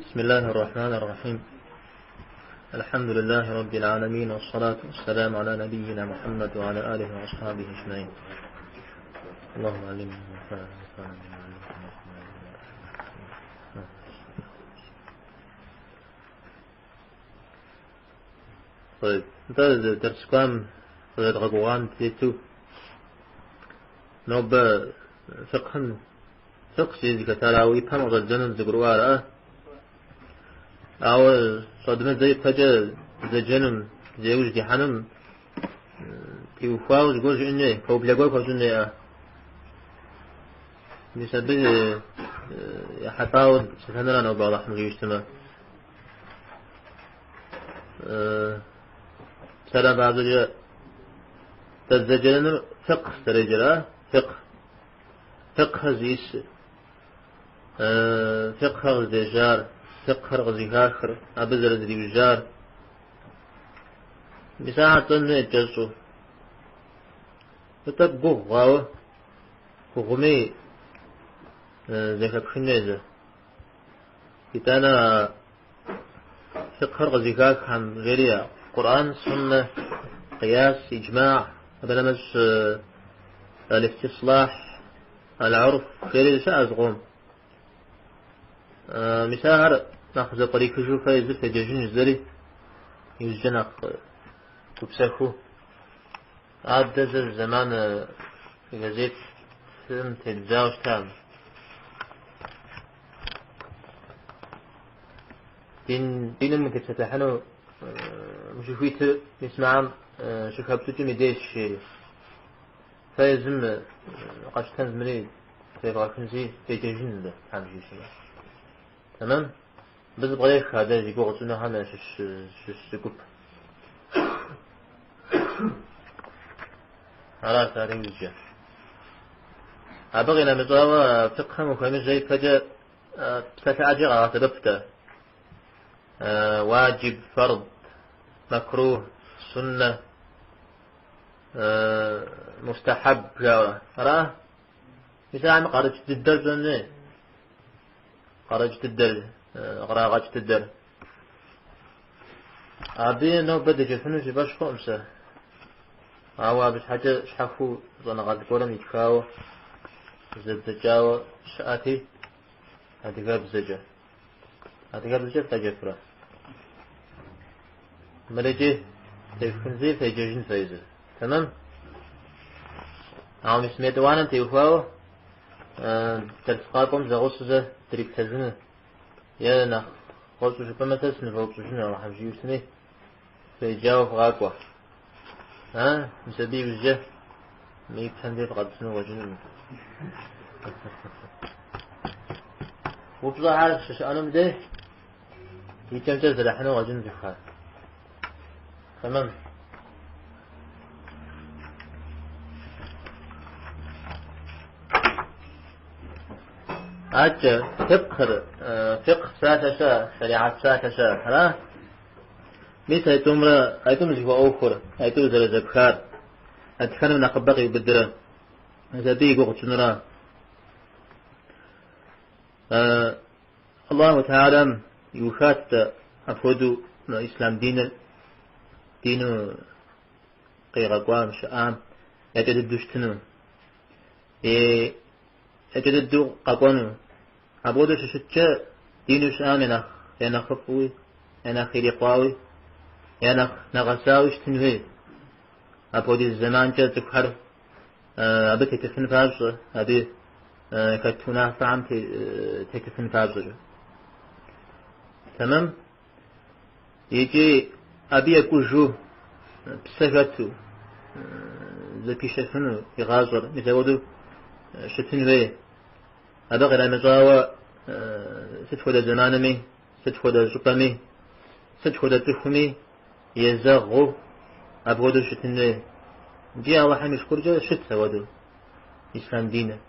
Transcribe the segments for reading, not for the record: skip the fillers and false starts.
بسم الله الرحمن الرحيم الحمد لله رب العالمين والصلاة والسلام على نبينا محمد وعلى آله وأصحابه أجمعين اللهم علمنا ما ينفعنا وانفعنا بما علمتنا. طيب нтӏэ дэрс кӏуам къызэрыдгъэгугъам тету нобэ фикъхым фикъ зи зыхэтар ауэ ипэм къыщӏэддзэну зэгурыӏуара? Ауэ щӏэдмыдзэ ипэкӏэ зэджэнум, зеужь дихьэнум теухуауэ зыгуэр жыӏэн хуей, пэублэ гуэр хуэщӏын хуейӏэ. Мис абы ехьэлӏауэ псэлъэнура нобэ Алыхьым жиӏэу щытмэ. Псалъэм папщӏэкӏэ дэ дызэджэнур фикъ зэреджэра? Фикъ. Фикъхэр зиӏысыр. Фикъхэр къыздежьар, фикъхэр къызыхахыр, абы зэрызриужьар. Мис ахэр тщӏэн хуейт кӏэщӏу. Тӏэкӏу гугъу, ауэ гугъуми зэхэпхын хуей зэ. Итӏанэ фикъхэр къызыхаххэм жери Къурӏэн, суннэ, къияс, иджмагь, абы нэмыщӏ аль-истислахь, аль-урф жери щыӏэ зыкъом. Мис ахэр нэхъ зэпкърихыжу фэ езыр феджэжынщ зэри, иужькӏэ нэхъ гупсэхуу. Адэ зэ зэман газетым теддзауэ щытам. Дин, диным утепсэлъыхьыну ущыхуитыр мис мыхэм щыхэпщӏыкӏым и дежщ, жери. Фэ езым къэфщтэн мыри тревгъэхынщи, феджэжын абы, Тхьэм жиӏэмэ. Тэмэм? Абы зэпкърех адэ зи гугъу тщӏынухэм ящыщ щыщ зы гуп. Аращ ар иужькӏэ. Абы къинэмыщӏауэ фикъхэм ухуемыжьэ ипэкӏэ псалъэ ӏэджэ къагъэсэбэп дэ. Уаджиб, фард, макрух, суннэ, мустахьэб жаӏэурэ. Ара? Мис ахэм къарыкӏ дыдэр пщӏэн хуей. Къарыкӏ дыдэр, кърагъэкӏ дыдэр. Абы нобэ деджэфыну си фӏэщ хъукъым сэ. Ауэ абы щхьэкӏэ щхьэхуэу щӏэныгъэлӏ гуэрым итхауэ, зэдзэкӏауэ щыӏэти адыгэбзэкӏэ. Адыгэбзэкӏэ феджэфрэ? Мырыкӏи тефхынщи феджэжын фэ езыр. Тэмэм? Ауэ мис мы етӏуанэм теухуауэ дэрс къакӏуэм зэгъусэу зэ дриплъэжыну е нэхъ кӏэщӏу жыпӏэмэ сэ сынывэупщӏыжыну Алыхьым жиӏэу щытми, феджауэ фыкъакӏуэ. А, мис абы иужькӏэ мы ипэм де фыкъэтӏысыну къыщӏэкӏынукъым. Упщӏэхэр щыщыӏэнум де икӏэмкӏэ зэрахьыну къыщӏэкӏын цӏыхухэр. Тэмэм. Адэкӏэ фикъхыр, фикъ псалъэ щыӏэ, шэригьэт псалъэ щыӏэ, ара? Мис айтӏумрэ, айтӏум зыхуэӏуэхур, айтӏур зэрызэпхар, дэтхэнэм нэхъыбэ къиубыдрэ, мис абы и гугъу тщӏынура. Аллаху Теалэм иухат апхуэдэу ислъам диныр дину къигъэкӏуам, щыӏам якӏэ дыдэу щытыну, якӏэ дыдэу къэкӏуэну. Апхуэдэу щыщыткӏэ дину щыӏам я нэхъ я нэхъыфӏуи, я нэхъ ирикъуауи, я нэхъ нэгъэсауи щытын хуей. Апхуэдиз зэманкӏэ цӏыхухэр абы тетыфын папщӏэ, абы хэт унафэхэм тетыфын папщӏэкӏэ. Тэмэм? Икӏи абы екӏужу псэ хэту зэпищэфыну и гъащӏэр, мис апхуэдэу щытын хуей. Абы къинэмыщӏауэ сыт хуэдэ зэманми, сыт хуэдэ щӏыпӏэми, сыт хуэдэ цӏыхуми езэгъыу апхуэдэу щытын хуей. Икӏи Алыхьым и шыкуркӏэ щыт апхуэдэу ислъам диныр.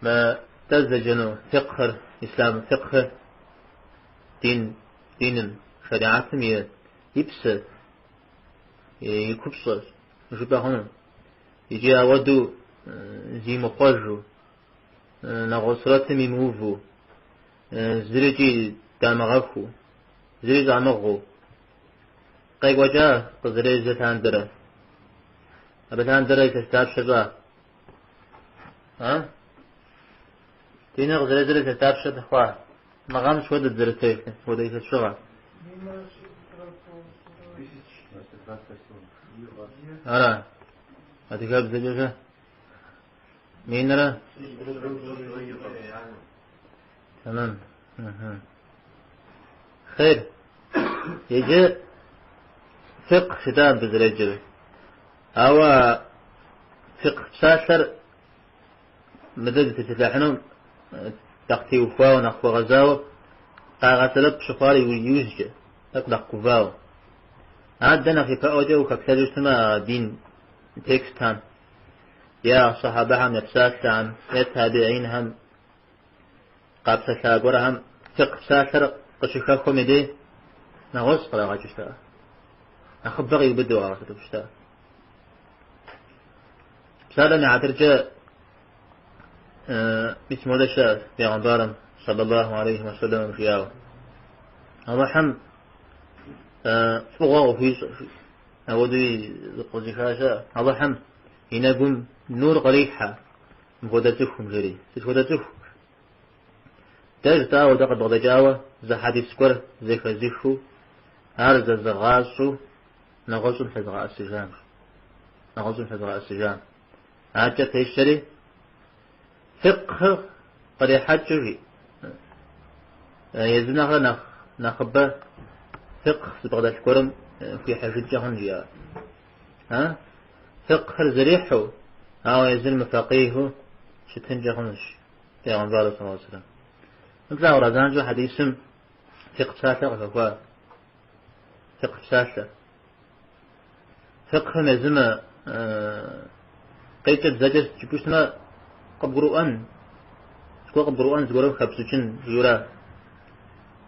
Мы дэ зэджэну фикъхыр, ислъам фикъхыр дин, диным, шэригьэтым и, и псэ, и купщӏэ жыпӏэ хъуну. Икӏи ауэдэу зимыхъуэжу. нэгъуэщӏ сурэтым имыувэу, зырикӏи дамыгъэхуу, зыри щӏамыгъуу, къекӏуэкӏа къызэрежьэ лъандэрэ. Абы лъандэрэ илъэс дапщэ щӏа? А? Диныр къызэрежьэрэ илъэс дапщэ хъуа? Мы гъэм сыт хуэдэ дызэрытыр, хуэдэ илъэс бжыгъэ? Ара? Адыгэбзэкӏэ-щэ? Минрэ? Тэмэм. Хъер. Иджы фикъ жытӏа абы зэреджэр. Ауэ фикъ псалъэр мыдэ дытепсэлъыхьыну нэхъ теухуауэ, нэхъ хуэгъэзауэ къагъэсэбэп щыхъуар иужькӏэ, тӏэкӏу нэхъ гувауэ. Адэ нэхъ ипэӏуэкӏэ ухэплъэжу щытмэ а дин текстхэм, е сахьабэхэм я псалъэхэм, е табиинхэм къапсэлъа гуэрхэм фикъ псалъэр къыщыхэхуэм и дей нэгъуэщӏ кърагъэкӏыу щыта. Нэхъыбэ къиубыду къагъэсэбэпу щыта. Псалъэм и хьэтыркӏэ мис модэ щыӏэщ бегъымбарым саллаллаху алейхи уэсэлэмым жиӏауэ. Алыхьым фӏыгъуэ къыхуищӏ, апхуэдэуи зэпкъызыха щыӏэ. Алыхьым и нэгум нур кърихьэ мыпхуэдэ цӏыхум, жери. Сыт хуэдэ цӏыху? Дэ жытӏауэ, дэ къыдбгъэдэкӏауэ зы хьэдис гуэр зэхэзыхыу, ар зэзыгъащӏэу нэгъуэщӏым лъэзыгъэӏэсыжам. Нэгъуэщӏым лъэзыгъэӏэсыжам. Адэкӏэ пещэри, фикъхыр кърихьэкӏыу жи. Езым нэхърэ нэхъ нэхъыбэ фикъ зыбгъэдэлъ гуэрым хуихьыжынкӏэ хъун жиӏа. А? Фикъхыр зэрихьэу, ауэ езыр мыфакъихыу щытынкӏэ хъунущ, Пейгъэмбар саллаллаху алейхи вассалам. Мыплъагъурэ занщӏэу хьэдисым фикъ псалъэ къыхэхуа. Фикъ псалъэ. Фикъхым езым къикӏыр бзэкӏэ жыпӏэу щытмэ, къыбгурыӏуэн, зыгуэр къыбгурыӏуэн, зыгуэрым хэпщӏыкӏын жиӏэура.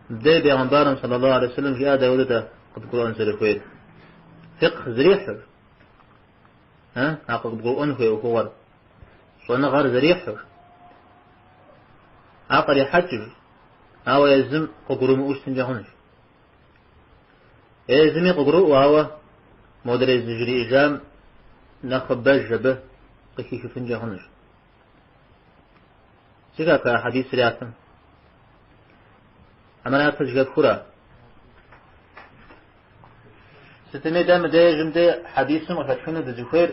Мыбдеж Пейгъэмбарым саллаллаху алейхи вассалам жиӏа дауэдэу къыдгурыӏуэн зэрыхуейр. Фикъ зэрихьыр, а къыбгурыӏуэн хуей ӏуэхугъуэр, щӏэныгъэр зэрихьыр, ар кърихьэкӏыр, ауэ езым къыгурымыӏуэу щытынкӏэ хъунущ. Езыми къыгурыӏуэу, ауэ модрей зыжриӏэжам нэхъыбэж абы къыхихыфынкӏэ хъунущ. Зэхэфха хьэдисыр япэм? Хьэмэрэ япэ зэхэфхыура? Сытми дэ мыдежым дэ хьэдисым къыхэтхыну дызыхуейр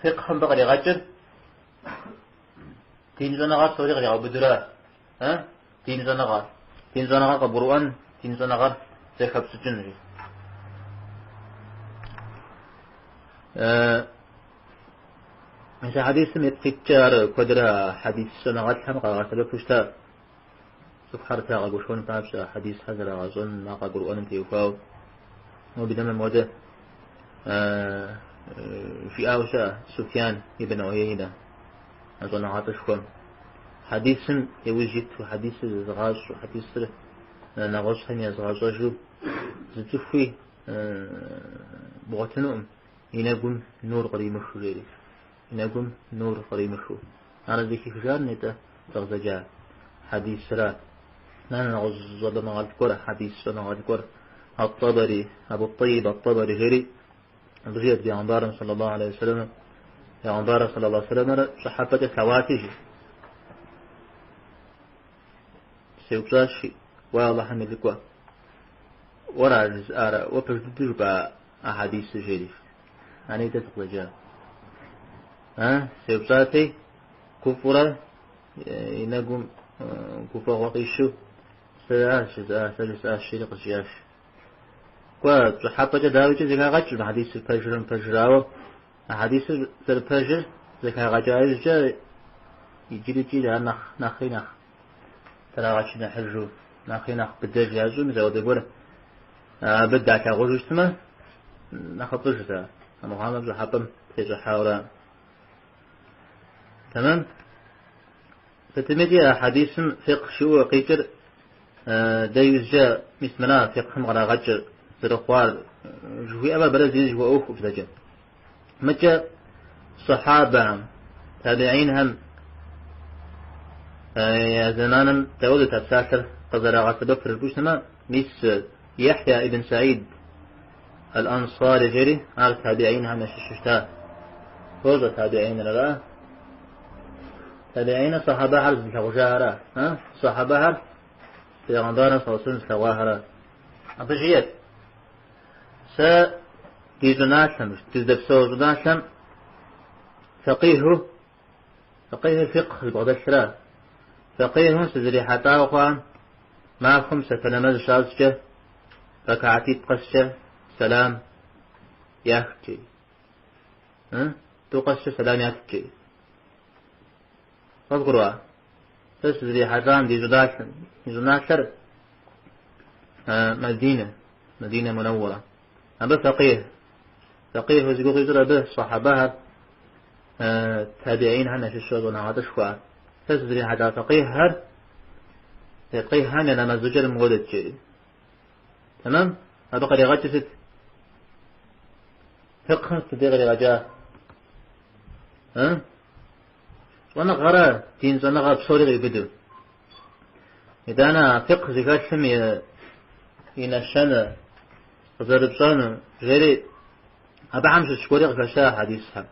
фикъхым абы къригъэкӏыр дин щӏэныгъэ псори къригъэубыдура? Дин щӏэныгъэр. Дин щӏэныгъэр къыбгурыӏуэн, дин щӏэныгъэр зэхэпщӏыкӏын. Мис а хьэдисым ипкъ иткӏэ ар куэдрэ хьэдис щӏэныгъэлӏхэм къагъэсэбэпу щыта. Цӏыхухэр трагъэгушхуэн папщӏэ хьэдисхэр зэрагъэщӏэн, ар къагурыӏуэным теухуауэ. Уеблэмэ модэ жиӏауэ щыӏэ Суфьян ибн Уейнэ, а щӏэныгъэлӏышхуэм. Хьэдисым иужь иту, хьэдисыр зэзыгъащӏэу, хьэдисыр нэгъуэщӏхэм езыгъэщӏэжу зы цӏыхуи бгъуэтынукъым и нэгум нур къримыхыу, жери. И нэгум нур къримыхыу. Ар зыхихыжар нетӏэ дыкъызэджа хьэдисра. Нанэ нэгъуэщӏ щӏэныгъэлӏ гуэр, хьэдис щӏэныгъэлӏ гуэр, Ат-Табари, Абу Тӏэйиб Ат-Табари жери, абы жиӏэрт Пейгъэмбарым саллаллаху алейхи вассалам, Пейгъэмбарыр саллаллаху алейхи вассаламрэ пщӏыхьэпӏэкӏэ слъэгъуати, жи. Сеупщӏащ, жи, уэ Алыхьым и лӏыкӏуэ, уэра жызыӏар, уэ пэж дыдэу жыпӏа а хьэдисыр, жери. А нетӏэ дыкъызэджа. А, сеупщӏати, гуфӏурэ и нэгум гуфӏэгъуэ къищу, сэращ жызыӏар, сэ жысӏащ, жери къызжиӏащ. Кӏуэ, пщӏыхьэпӏэкӏэ дауикӏи зэхагъэкӏ мы хьэдисыр пэжрэ мыпэжрэ, ауэ а хьэдисыр зэрыпэжыр зэхагъэкӏа иужькӏэ иджырикӏи ар нэхъ, нэхъри нэхъ трагъэчыныхьыжу, нэхъри нэхъ быдэж ящӏу, мис ауэдэ гуэр абы далъагъужу щытмэ, нэхъыфӏыжт ар, армыхъуамэ пщӏыхьэпӏэм тещӏыхьауэра. Тэмэм? Сытмикӏи а хьэдисым фикъ жиӏэу къикӏыр дэ иужькӏэ мис мыра фикъхым кърагъэкӏыр зэрыхъуар жыхуиӏэмэ абырэ зыри жыхуэӏуэху бзэкӏэ. Мыкӏэ сахьабэхэм, табиинхэм Я зэманым дауэдэт а псалъэр къызэрагъэсэбэпыр жыпӏэу щытмэ, мис Ехья ибн Саид аль-Ансари жери ар табиинхэм ящыщу щыта. Фощӏэ табииныр, ара? Табииныр сахьабэхэр зылъагъужахэр, а? Сахьабэхэр Пейгъэмбарым саллаллаху алейхи зылъэгъуахэр. Абы жиӏэт, сэ ди щӏыналъэм, дыздэпсэу щӏыналъэм фэкъиху, фэкъихыр фикъ зыбгъэдэлъра, фэкъихым сызрихьэлӏауэ хъуам махуэм псапэ нэмэз щащӏкӏэ, ракаатитӏ къэскӏэ сэлам яхт жери. Тӏу къэскӏэ сэлам ятт жери. Къывгурыӏуа? Сэ сызрихьэлӏам ди щӏыналъэм, ди щӏыналъэр Мадинэ, Мадинэ Мунэуэрэ. Абы фэкъих, фэкъиху зи гугъу ищӏыр абы сахьабэхэр табиинхэм ящыщу щӏэныгъэлӏышхуэхэр. Сэ сызрихьэлӏа фэкъиххэр, фэкъиххэм я нэмэз щӏыкӏэр мыуэдэт жери. Тэмэм? Абы къригъэкӏыр сыт? Фикъхым сыт дей къригъэкӏа? Щӏэныгъэрэ дин щӏэныгъэ псори къиубыду. Итӏанэ а фикъ зыхэлъым и нэщэнэ къызэрыпщӏэну жери абыхэм щыщ гуэри къыхэща хьэдисхэм.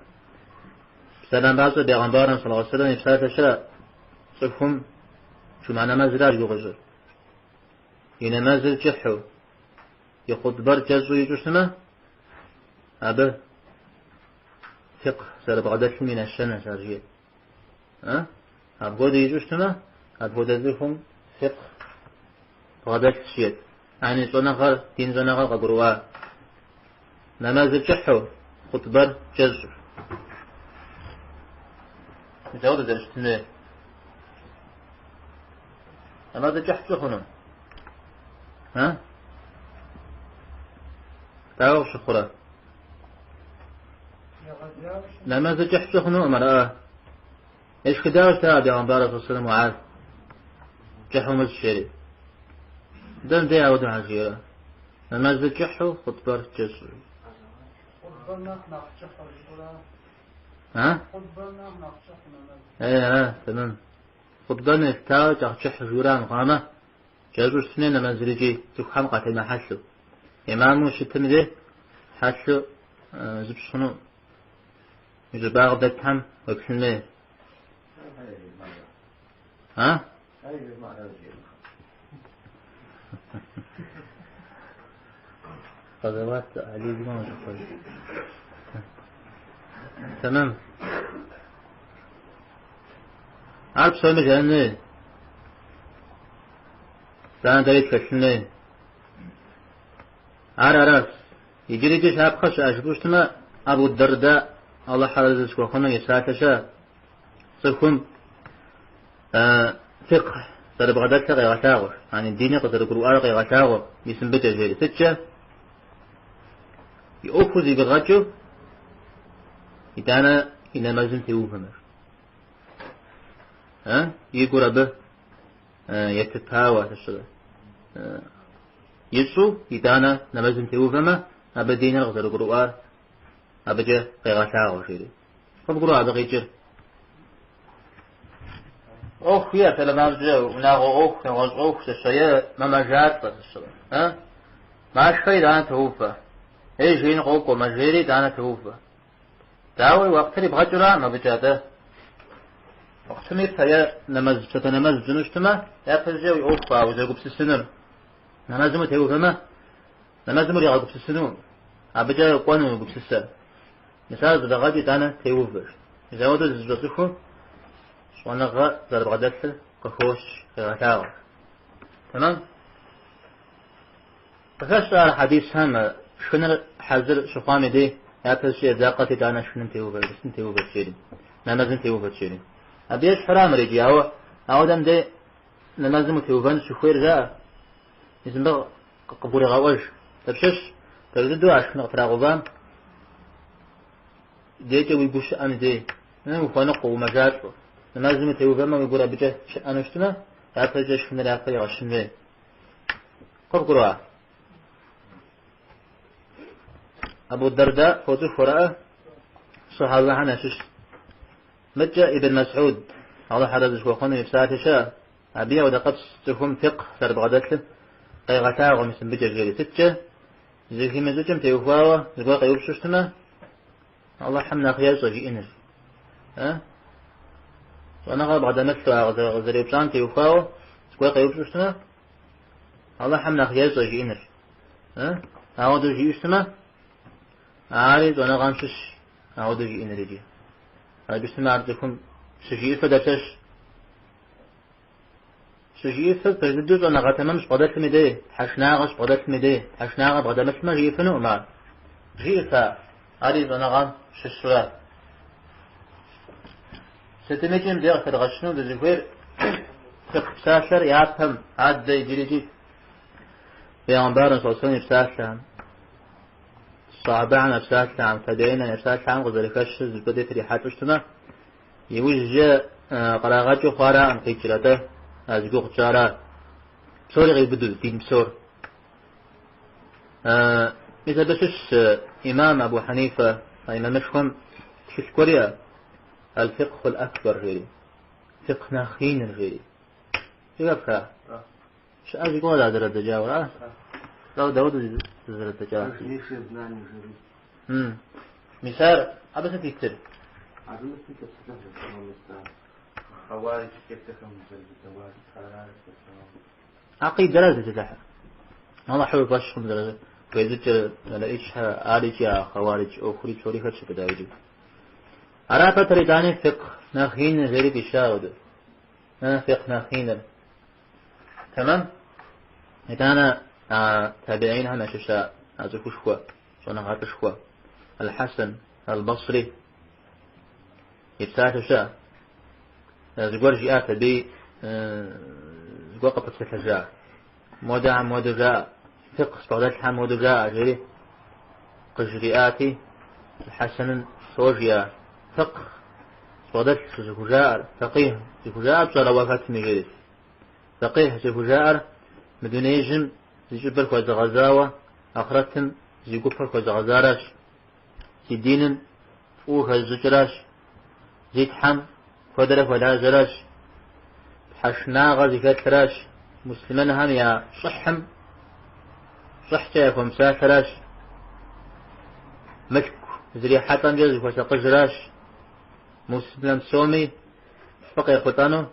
Псалъэм папщӏэ бегъымбарым саллаллаху алейхи вассалам и псалъэ щыӏэ цӏыхум жумэ нэмэзра зи гугъу ищӏыр. И нэмэзыр кӏыхьу, и хъутӏбэр кӏэщӏу ищӏу щытмэ, абы фикъ зэрыбгъэдэлъым и нэщэнэщ ар жиӏэ. Апхуэдэ ищӏу щытмэ, апхуэдэ цӏыхум фикъ бгъэдэлъщ жиӏэт. Яни щӏэныгъэр, дин щӏэныгъэр къэгурыӏуа. Нэмэзыр кӏыхьу, хъутӏбэр кӏэщӏу. Мис ауэдэ зэрыщытын хуейр. Нэмэзыр кӏыхь пщӏы хъуну? Дауэ къыщыхъурэ? Нэмэзыр кӏыхь пщӏы хъунукъым, ара? Ешхыдауэ щыта бегъымбарыр саллаллаху алейхи вассалам Муаз. Кӏыхь умыщӏ жери. Дэ мыбдеж ауэдэу щхьэ жиӏэрэ? Нэмэзыр кӏыхьу, хъутӏбэр кӏэщӏу. Хъутӏбэр нэхъ нэхъ кӏыхьу жиӏэра? А? Хъутӏбэр нэхъ нэхъ кӏыхьу нэмэз. Э, тэмэм. Хъутӏбэм елъытауэ кӏэхъ кӏыхь жиӏэра мыхъуамэ, кӏэщӏу щытын хуей нэмэзыр икӏи цӏыхухэм къатемыхьэлъэу. Имаму щытым де хьэлъэу зыпщӏ хъуну. И щӏыбагъ дэтхэм уеплъын хуей. А? Къэзэуат Алий Тэмэм. Ар псоми жаӏэн хуей. Итӏанэ дэри тхэлъын хуей. Ар аращ. Иджырикӏи щапхъэ щыӏэ жыпӏэу щытмэ, Абу Дэрда, Алыхь арэзы зыхуэхъуным и псалъэ щыӏэ. Цӏыхум фикъ зэрыбгъэдэлъыр къегъэлъагъуэ, яни диныр къызэрыгурыӏуар къегъэлъагъуэ, мис мыбыкӏэ жери. Сыткӏэ? И ӏуэхур зэфӏигъэкӏыу, итӏанэ и нэмэзым теувэмэ. И гур абы етыпауэ щыщрэ. Ищӏу, итӏанэ нэмэзым теувэмэ, абы диныр къызэрыгурыӏуар абыкӏэ къегъэлъагъуэ, жери. Къыбгурыӏуа абы къикӏыр? ӏуэху иӏэ, псалъэм папщӏэ, унагъуэ ӏуэху, нэгъуэщӏ ӏуэху щыщэ, е мэмэжалӏэ щыщэ. Машхэри итӏанэ тоувэ. Е жеин къокӏуэ, мэжейри итӏанэ тоувэ. Дауи, уэкътыр ибгъэкӏыуракъым абыкӏэ атӏэ. Уэкътым ипэ е нэмэз, псапэ нэмэз пщӏыну щытмэ, япэщӏыкӏэ уи ӏуэху а узэгупсысынур. Нэмэзым утеувэмэ, нэмэзым уригъэгупсысыну, абыкӏэ кӏуэну уи гупсысэр. Мис ар зэфӏэгъэкӏи итӏанэ теувэ. Мис ауэдэу зыщӏэ цӏыхум щӏэныгъэ зэрыбгъэдэлъыр къыхощ, къегъэлъагъуэ. Тэмэм? Къыхэщ ар хьэдисхэм шхыныр хьэзыр щыхъуам и дей япэщӏыкӏэ едзакъэт итӏанэ шхыным теувэ, сытым теувэт жери, нэмэзым теувэт жери. Абы ещхьра мыр иджы, ауэ ауэдэм дей нэмэзым утеувэн щыхуейр жаӏэ. Мис мыбы къыбгурегъэӏуэж. Дапщэщ пэж дыдэу а шхын къытрагъэувам декӏэ уи гур щыӏэм и дей, ухуэныкъуэу, умэжалӏэу. Нэмэзым утеувэмэ, уи гур абыкӏэ щыӏэну щытмэ, япэщӏыкӏэ шхыныр япэ игъэщын хуей. Къывгурыӏуа? Абу Дэрда фоцӏыху, ара? Сахьабэхэм ящыщ. Мыдкӏэ Ибн Масӏуд. Алыхь арэзы зыхуэхъуну и псалъэ щыӏэ. Абы ауэдэ къэпс цӏыхум фикъ зэрыбгъэдэлъыр къегъэлъагъуэ мис мыбыкӏэ жери. Сыткӏэ зыхимыщӏыкӏым теухуауэ зыгуэр къеупщӏу щытмэ, Алыхьым нэхъ ещӏэ жиӏэныр. Щӏэныгъэ бгъэдэмылъу а къызэреупщӏам теухуауэ зыгуэр къеупщӏу щытмэ, Алыхьым нэхъ ещӏэ жиӏэныр. Ауэдэу жиӏэу щытмэ, ари щӏэныгъэм щыщ ауэдэу жиӏэныр иджы. Абы щытмэ ар цӏыхум щыжиӏэфыр дапщэщ? Щыжиӏэфыр пэж дыдэу щӏэныгъэ тэмэм щыбгъэдэлъым и дей, тхьэшынагъэ щыбгъэдэлъым и дей, тхьэшынагъэ бгъэдэмылъмэ жиӏэфынукъым ар. Жиӏэфа, ари щӏэныгъэм щыщура. Сытымикӏи мыбдеж къыхэдгъэщыну дызыхуейр фикъ псалъэр япэм адэ иджырикӏи Бегъымбарым саллаллаху алейхи и псалъэхэм, сахьабэхэм я псалъэхэм, табиинхэм я псалъэхэм къызэрыхэщыр зыщӏыпӏэ дей трихьэлӏэу щытмэ, иужькӏэ кърагъэкӏыу хъуаракъым къикӏыр, атӏэ а зи гугъу тщӏара. Псори къиубыду, дин псор. Мис абы щыщ имам Абу Хьэнифэ, а имамышхуэм тхылъ гуэр иӏэ, Аль-Фикъху аль-Акбар жери, фикъ нэхъ иныр жери. Зэхэпха? Щыӏэ зи гугъэр а зэрадзэкӏауэ, а? Дауэ дауэду зэрадзэкӏа? Важнейшее знание жери. Мис ар, абы сыт итыр? Абы мис тепсэлъыхьыр мис хъэуаридж сектэхэм зэрызэдэуар, ара тепсэлъыхьыр. Акъидэра зытепсэлъыхьыр. Алыхьыр уи фӏэщ хъун зэрыхуейзыкӏыр, мэлэӏичхэр, арикӏи а хъэуаридж ӏуэхури псори хэтщ абы дауикӏи. Ара пэтрэ итӏани фикъ нэхъ иныр жери фӏища ауэдэу. Фикъ нэхъ иныр. Тэмэм? Итӏанэ а табиинхэм ящыща а цӏыхушхуэ, щӏэныгъэлӏышхуэ, Аль-Хьэсэн, Аль-Басри и псалъэ щыӏэ. Зыгуэр жиӏат абы зыгуэр къыпэпсэлъэжа. Модэхэм модэу жаӏэ, фикъ зыбгъэдэлъхэм модэу жаӏэ, жери къыжриӏати, Хьэсэным со жиӏа, фикъ зыбгъэдэлъ зыхужаӏэр, фэкъих зыхужаӏэр пщӏэрэ уэ хэтми, жери. Фэкъих зыхужаӏэр мы дунеижьым зи щӏыбыр хуэзыгъэзауэ, ахърэтым зи гупэр хуэзыгъэзаращ, зи диным фӏыуэ хэзыщӏыкӏыращ, зи Тхьэм куэдрэ хуэлажьэращ, тхьэшынагъэ зыхэлъращ, муслъымэнхэм я щӏыхьым щӏыхькӏэ яхуэмыпсалъэращ, мылъку зрихьэлӏэмкӏэ зыхуэсакъыжращ, муслъымэн псоми фӏы къехъулӏэну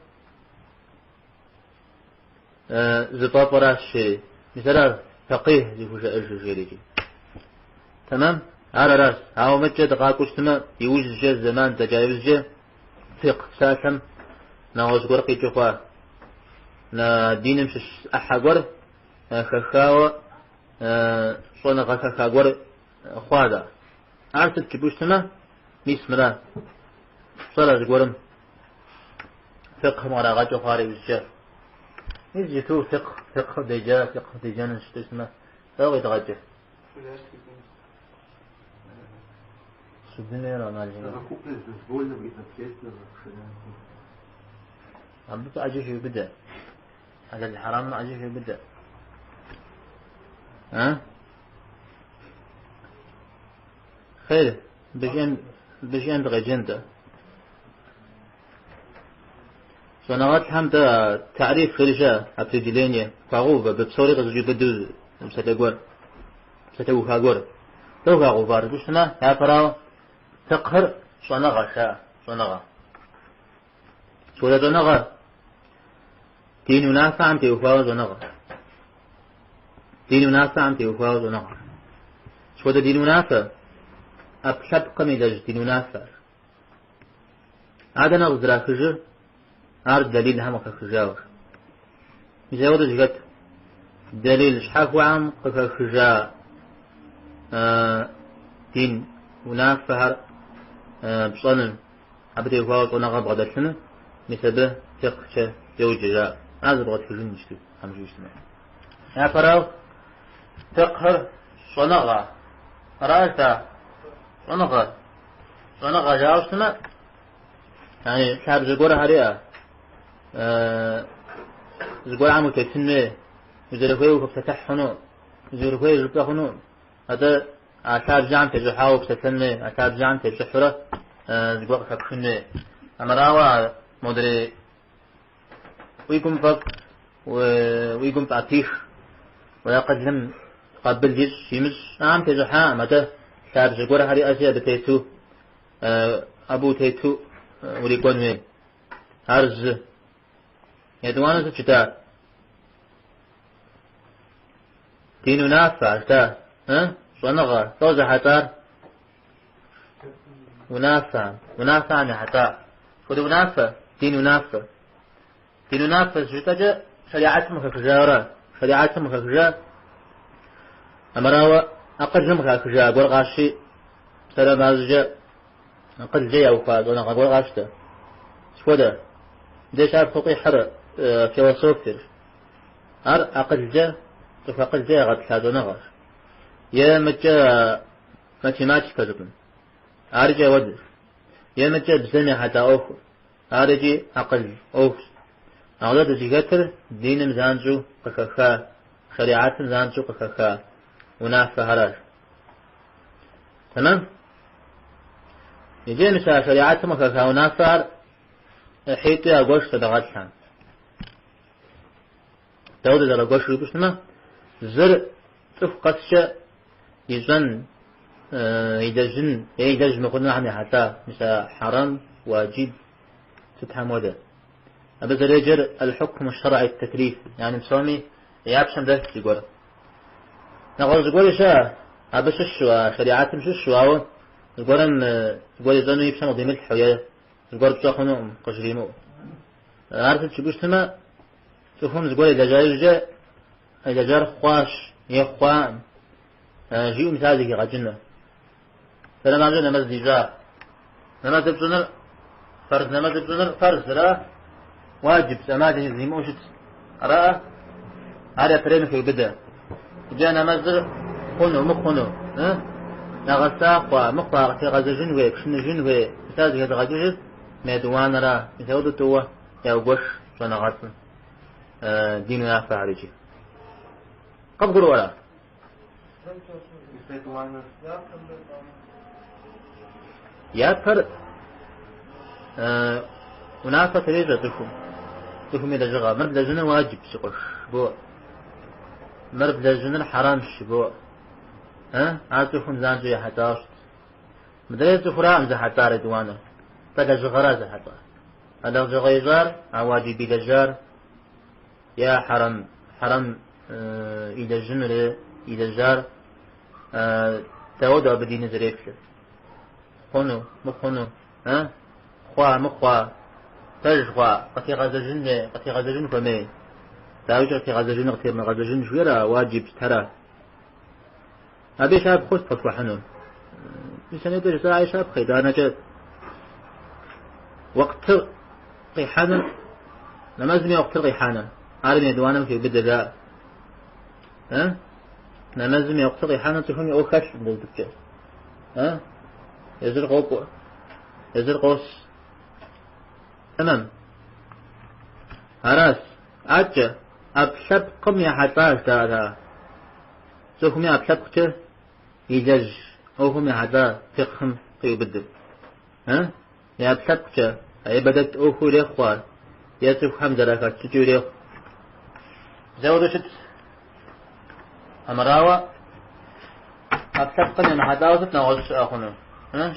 зыфӏэфӏыращ, жери. Мис ара фэкъих зыхужаӏэжыр, жери икӏи. Тэмэм? Ар аращ. Ауэ мыдкӏэ дыкъакӏуэу щытмэ, иужькӏэ, зэман дэкӏа иужькӏэ, фикъ псалъэм нэгъуэщӏ гуэр къикӏыу хъуа. Диным щыщ ӏыхьэ гуэр хэхауэ, щӏэныгъэ хэха гуэр хъуа да. Ар сыт жыпӏэу щытмэ, мис мыра. Пщӏэрэ зыгуэрым фикъым кърагъэкӏыу хъуар иужькӏэ. Мис иджыту фикъ, фикъ деджа, фикъ деджэну щыту щытмэ, дауэ къидгъэкӏыр? Судым роман. Совокупность дозволенного и запретного в шариате. Абы ӏэджэ хеубыдэ. Хьэлэл хьэрамым ӏэджэ хеубыдэ. А? Хейр, бжиӏэм дыкъеджэн-тӏэ. Щӏэныгъэлӏхэм дэ таъриф жери щыӏэ, определение, хуагъэув абы псори къызэщӏиубыдэу псалъэ гуэр, псалъэуха гуэр. Дауэ хуагъэувар жыпӏэу щытмэ, япэрауэ, фикъхыр щӏэныгъэщ, жаӏэ, щӏэныгъэ. Сыт хуэдэ щӏэныгъэ, дин унафэхэм теухуауэ щӏэныгъэ. Дин унафэхэм теухуауэ щӏэныгъэ. Сыт хуэдэ дин унафэ? ӏэпкълъэпкъым илэжь дин унафэр. Ар дэнэ къыздрахыжыр? Ар дэлилхэм къыхэхыжауэ. Мис ауэдэу зыхэт дэлил щхьэхуэхэм къыхэхыжа дин унафэхэр пщӏэным, абы теухуауэ щӏэныгъэ бгъэдэлъыным, мис абы фикъкӏэ йоджэ жаӏэ. Ар зэбгъэтхыжын иджыту, хьэмжу щытмэ. Япэрауэ, фикъхыр щӏэныгъэ. Аращ та щӏэныгъэ. Щӏэныгъэ жаӏэу щытмэ, яни лъабжьэ гуэрхэр иӏэ. Зыгуэрхэм утетын хуей, узэрыхуейуэ ухэпсэлъыхь хъуну, узэрыхуейр жыпӏэ хъуну. Атӏэ а лъабжьэхэм тещӏыхьауэ упсэлъэн хуей, а лъабжьэхэм тепщӏыхьурэ зыгуэр къыхэпхын хуей. Амырауэ Модрей уи гум фӏэфӏ, уи гум пӏэпих, уи акъылым къабыл ищӏ, имыщӏ, ахэм тещӏыхьакъым, атӏэ лъабжьэ гуэрхэр иӏэщи, абы тету, абы утету урикӏуэн хуей. Ар зы. Етӏуанэу сыт жытӏа? Дин унафэ, жытӏа, щӏэныгъэ, лӏо зэхьэлӏар? Унафэ, унафэхэм ехьэлӏа. Хуэдэ унафэ, дин унафэ. Дин унафэ жытӏэкӏэ шэригьэтым къыхэхыжауэра? Шэригьэтым къыхэхыжа, амырауэ акъылым къыхахыжа гуэр къащи, псалъэм папщӏэкӏэ акъылкӏэ яухуа щӏэныгъэ гуэр къащтэ. Схуэдэ, дэ щапхъэу къихьыр философиер. Ар акъылкӏэ, цӏыху акъылкӏэ ягъэтӏылъа щӏэныгъэщ. Е мыкӏэ математикэ жыпӏэн. Ар икӏи ауэдэщ. Е мыкӏэ бзэм ехьэлӏа ӏуэхур. Ар икӏи акъыл ӏуэхущ. Ауэ дэ дызыхэтыр диным занщӏэу къыхэха, шэригьэтым занщӏэу къыхэха унафэхэращ. Тэмэм? Иджы мис а шэригьэтым къыхэха унафэхэр ӏыхьитӏу ягуэш щӏэныгъэлӏхэм. Дауэ дызэрагуэшыр жыпӏэу щытмэ, зыр цӏыху къэскӏэ ищӏэн, илэжьын е илэжь мыхъунухэм ехьэлӏа, мис а хьэрэм, уаджиб, сытхэм хуэдэ. Абы зэреджэр аль-хукму шэрӏи ат-таклиф, яни псоми я пщэм дэлъ зыгуэр. Нэгъуэщӏ зыгуэри щыӏэ, абы щыщу, а шэригьэтым щыщу, ауэ зыгуэрым зыгуэр ищӏэну и пщэм къыдимылъхьэу е зыгуэр пщӏэ хъунукъым къыжримыӏэу. Ар сыт жыпӏэу щытмэ, цӏыхум зыгуэр илэжьа иужькӏэ илэжьар хъуащ е хъуакъым, жиӏэу мис ар зэхигъэкӏыну. Псалъэм папщӏэ нэмэз ищӏа. Нэмэзыр пщӏыныр, фэрз нэмэзыр пщӏыныр фэрзра, уаджиб, ӏэмал зимыӏэу щыт. Ара? Ар япэрейм хеубыдэ. Иджы нэмэзыр хъуну, мыхъуну, нэгъэса хъуа, мыхъуа, къытегъэзэжын хуей, пшыныжын хуей, мис ар зэхэзыгъэкӏыжыр мы етӏуанэра, мис ауэдэу тӏууэ яугуэш щӏэныгъэлӏым дин унафэхэр икӏи. Къыбгурыӏуэрэ? Япэр унафэ трещӏэ цӏыхум, цӏыхум и лэжьыгъэ. Мыр блэжьыныр уаджиб, си къуэш, жыбоӏэ. Мыр блэжьыныр хьэрэмщ, жыбоӏэ. Ар цӏыхум занщӏэу ехьэлӏауэ щыт. Мыдрейр цӏыхуракъым зэхьэлӏар етӏуанэр, атӏэ лэжьыгъэра зэхьэлӏар. А лэжьыгъэ ищӏар, а уаджиб илэжьар е хьэрэм, хьэрэм илэжьынур е илэжьар дауэдэу абы диныр зэреплъыр? Хъуну, мыхъуну, хъуа, мыхъуа, пэж хъуа, къытегъэзэжын хуей, къытегъэзэжын хуэмей? Дауикӏ къытегъэзэжын, къытемыгъэзэжын жиӏэра, уаджиб щытара? Абы и щапхъэу сыт къыпхуэхьынур? Мис а нетӏэ жысӏа и щапхъэ, итӏанэкӏэ уэкътыр къихьэныр, нэмэзым и уэкътыр къихьэныр, ар мы етӏуанэм хеубыдэ жаӏэ. Нэмэзым и уэкътыр къихьэныр цӏыхум и ӏуэху хэлъкъым дызытыпкӏэ. Езыр къокӏуэ, езыр къос. Тэмэм. Аращ. Адэкӏэ, ӏэпкълъэпкъым ехьэлӏащ жаӏэ. Цӏыхум и ӏэпкълъэпкъкӏэ илэжь ӏуэхум ехьэлӏа фикъхым къиубыдыр. И ӏэпкълъэпкъкӏэ гьибадэт ӏуэхуу ирехъу ар, е цӏыхухэм зэрахэт щӏыкӏэу ирехъу. Зэуэдэу щыт. Амырауэ, ӏэпкълъэпкъым емыхьэлӏауэ сыт нэгъуэщӏ щыӏэ хъуну?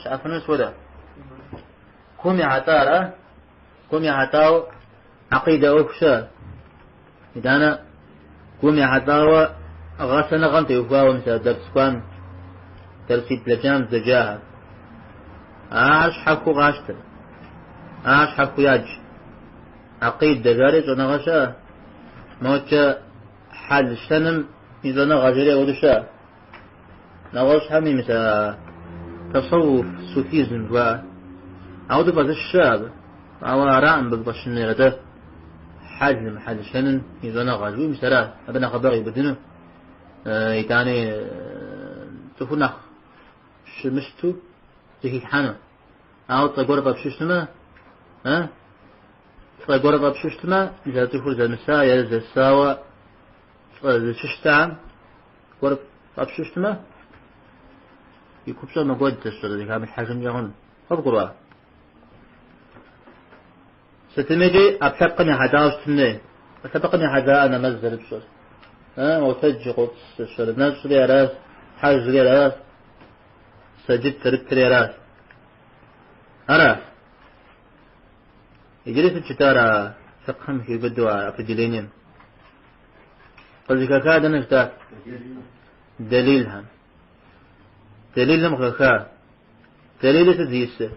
Щыӏэфыну сыт хуэдэ? Гум ехьэлӏа ара? Гум ехьэлӏауэ гьэкъидэ ӏуэху щыӏэ. Итӏанэ гум ехьэлӏауэ гъэсэныгъэм теухуауэ мис а дэрс кӏуам, дэрситӏ блэкӏам дызэджахэр. Ахэр щхьэхуэу къащтэ, ахэр щхьэхуэу ядж. Гьэкъидэ жари щӏэныгъэ щыӏэ, мокӏэ хьэл-щэным и щӏэныгъэ жари ауэдэу щыӏэ. Нэгъуэщӏхэми мис а тасэууф, суфизм жыхуаӏэр. Ауэдэу фӏэзыщ щыӏэ абы. Ауэ аракъым абы фӏэщын хуейр, атӏэ хьэлым, хьэл-щэным и щӏэныгъэ жыхуиӏэм мис ара, абы нэхъыбэ къиубыдыну. Итӏани цӏыхур нэхъ щымыщту зыхилъхьэну. Ауэ цӏэ гуэр фӏэпщу щытмэ, цӏэ гуэр фӏэпщу щытмэ, мис а цӏыхур зэмыса е зэсауэ цӏэ зыщыщтам гуэр фӏэпщу щытмэ, и купщӏэр мэкӏуэд зэщӏэр зэхамылъхьэжынкӏэ хъуну. Къывгурыӏуа? Сытымикӏи ӏэпкълъэпкъым ехьэлӏауэ щытын хуей. ӏэпкълъэпкъым ехьэлӏаӏэ нэмэз зэрыпщӏыр. Уотэдж, къотӏыс, нэщӏри аращ, хьэжри аращ, сэджыт зэрыптри аращ. Ара? Иджыри сыт жытӏар а фикъхым хиубыдэу а определением? Къызыхэха дэнэ жытӏар? Дэлилхэм. Дэлилым къыхэха. Дэлилыр сыт зиӏысыр?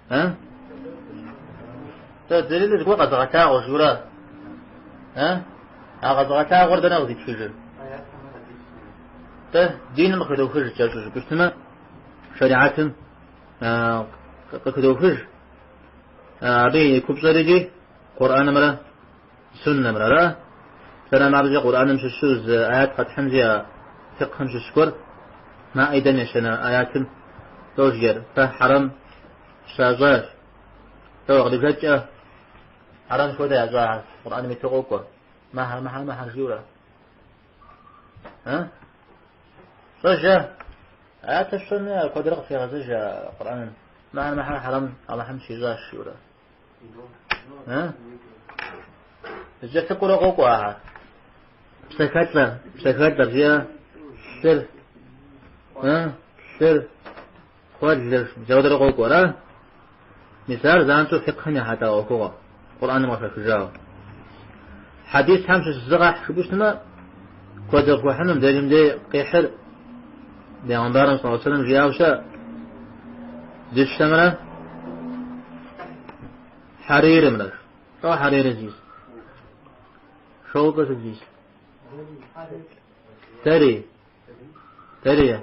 А? Тэ дэлилыр зыгуэр къэзыгъэлъагъуэ жыура? А? А къэзыгъэлъагъуэр дэнэ къызитхыжыр? Тэ диным къыхыдохыж кӏэщӏу жыпӏэщтмэ, шэригьэтым къыхыдохыж. Абы и купщӏэр икӏи Къурӏэнымрэ суннэмрэ, ара? Сэрам абыкӏэ Къурӏэным щыщу зы аят къэтхьынщи, а фикъхым щыщ гуэр Маидэм ещанэ аятым тожьэр, фэ хьэрэм щащӏащ. Тӏо кърибжэкӏэ хьэрэм хуэдэ ящӏахэр Къурӏэным иту къокӏуэ. Мыхьэр, мыхьэр, мыхьэр жиӏэурэ. А? Щӏэжэ. Аятыр щӏэми, куэдрэ къытрегъэзэж а Къурӏэным. Мыхьэр, мыхьэр хьэрэм Алыхьым щищӏащ жиӏэурэ. Зэкӏэлъыкӏуэурэ къокӏуэ ахэр. Псэхэлӏэ, псэхэлӏэ жиӏэ, лъыр, лъыр, кхъуэлыр, зэуэдэрэ къокӏуэ, ара? Мис ар занщӏэу фикъхым ехьэлӏа ӏуэхугъуэ, Къурӏэным къыхэхыжауэ. Хьэдисхэм щыщ зы къэхь жыпӏэу щытмэ, куэд къыпхуэхьынум, дежым дей къихьыр Бегъымбарым саллаллаху алейхи вассалам жиӏауэ щыӏэ, дыщэмрэ хьэрирымрэ. Лӏо хьэрирыр зиӏыс? Шелкыр сыт зиӏыс? Дэри. Дэри.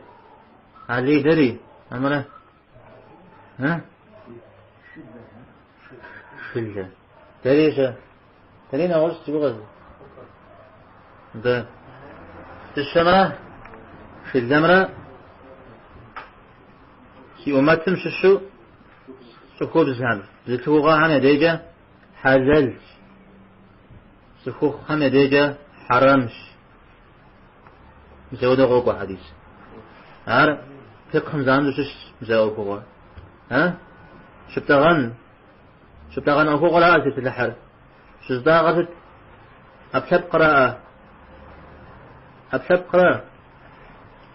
Алий дэри. Амрэ? Шылэ. Дэри щэ? Дэри нэгъуэщӏ си гугъэщ. Дэ. Дыщэмрэ шылэмрэ си ӏумэтым щыщу цӏыхубзхэм, бзылъхугъэхэм я дежкӏэ хьэлэлщ, цӏыхухъухэм я дежкӏэ хьэрэмщ. Мис ауэдэ къокӏуэ хьэдис. Ар фикъхым занщӏэу щыщщ мис а ӏуэхугъуэр. А? Щыптӏэгъэн, щыптӏэгъэн ӏуэхугъуэра зытепсэлъыхьыр? Щызытӏагъэр сыт? ӏэпкълъэпкъра? ӏэпкълъэпкъра?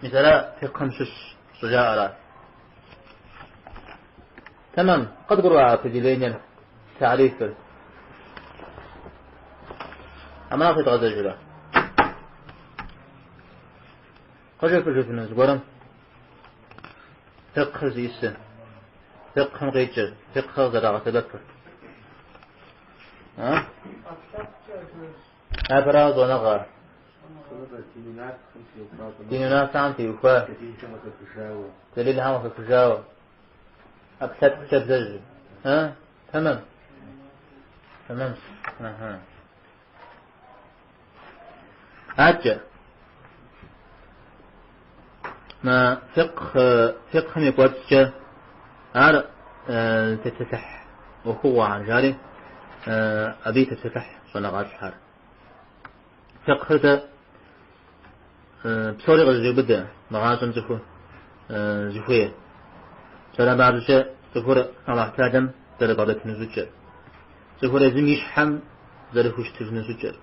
Мис ара фикъхым щыщ щӏыжаӏэра? Тэмэм, къыдгурыӏуа определениер, тарифыр? Амра къедгъэзэжрэ? Къыжепӏэжыфыну зыгуэрым фикъхыр зиӏысыр, фикъхым къикӏыр, фикъхыр зэрагъэсэбэпыр. А? Япэрауэ щӏэныгъэ. Дин унафэхэм теухуа. Дэлилхэм къыхэхыжауэ. ӏэпкълъэпкъкӏэ блэжьу. А? Тэмэм. Тэмэм. Аха. Адэкӏэ. Мы фикъ, фикъхым и кӏуэцӏкӏэ ар тепсэлъыхь ӏуэхугъуэхэр жари, абы и тепсэлъыхь щӏэныгъэлӏхэр. Фикъхыр дэ псори къызэщӏеубыдэ мы гъащӏэм цӏыхур зыхуейр. Псалъэм папщӏэкӏэ цӏыхур Аллахь Тэхьэлам зэрыбгъэдэтыну щӏыкӏэр, цӏыхур езым и щхьэм зэрыхущытыжыну щӏыкӏэр,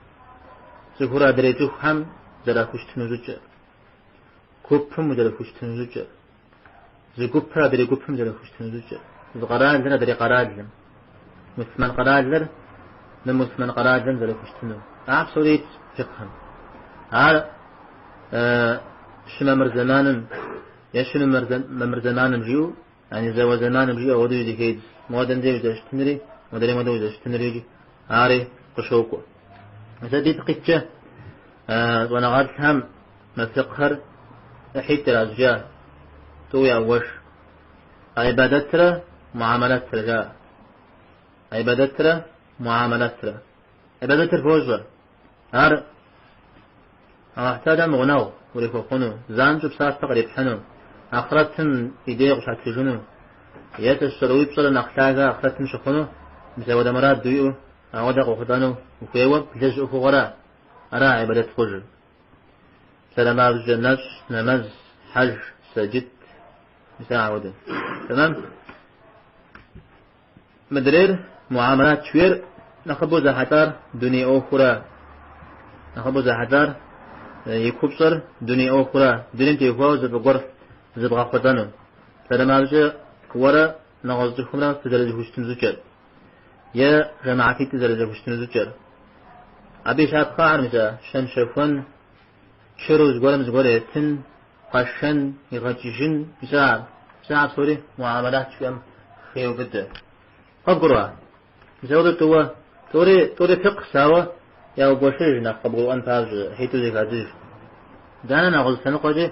цӏыхур адрей цӏыхухэм зэрахущытыну щӏыкӏэр, гупым узэрыхущытыну щӏыкӏэр, зы гупыр адрей гупым зэрыхущытыну щӏыкӏэр, зы къэралыр адрей къэралым, муслъымэн къэралыр мымуслъымэн къэралым зэрыхущытыну. Ар псори итщ фикъхым. Ар щымамыр зэманым е щымымамыр зэманым жиӏэу, яни зауэ зэманым жиӏэу ауэдэу зэхедз. Модэм деж узэрыщытынри, модрейм хуэдэу узэрыщытынри ари къыщокӏуэ. Мис абы ипкъ иткӏэ щӏэныгъэлӏхэм мы фикъхэр ӏыхьитӏ иращӏыкӏа, тӏу ягуэш. Гьибадэтрэ муамэлэтрэ жаӏэ. Гьибадэтрэ муамэлэтрэ. Гьибадэтыр фощӏэ. Ар Аллахь Тэхьэлам гъунэгъу урихуэхъуну, занщӏэу псапэ кърипхьыну, ахърэтым и дей къыщатыжыну, е сэ уи пщӏэр нэхъ лъагэ ахърэтым щыхъуну, мис ауэдэ мурад уиӏэу, ауэдэ къохъулӏэну ухуейуэ блэжь ӏуэхугъуэра, ара гьибадэт хъужыр. Псалъэм папщӏэкӏэ нэщӏ, нэмэз, хьэж, сэджыт, мис ауэдэ. Тэмэм? Мыдрейр? Муамэлат жыхуиӏэр нэхъыбэу зэхьэлӏар дуней ӏуэхура. Нэхъыбэу зэхьэлӏар и купщӏэр дуней ӏуэхура, дунейм теухуауэ зы фӏы гуэр зэбгъэхъулӏэну. Псалъэм папщӏэ, уэрэ нэгъуэщӏ цӏыхумрэ фызэрызэхущытыну щӏыкӏэр е жэмыхьэтитӏыр зэрызэхущытыну щӏыкӏэр. Абы и щапхъэхэр мис а щэн-щэхуэн, чыру зыгуэрым зыгуэр етын, къэшэн, игъэкӏыжын, мис ахэр. Мис ахэр псори муамэлат жыхуиӏэм хеубыдэ. Къыбгурыӏуа? Мис апхуэдэу тӏууэ, тӏури, тӏури фикъхщ, ауэ яугуэшыж нэхъ къыбгурыӏуэн папщӏэ, ӏыхьитӏу зэхадзыж. Итӏанэ нэгъуэщӏ лъэныкъуэкӏи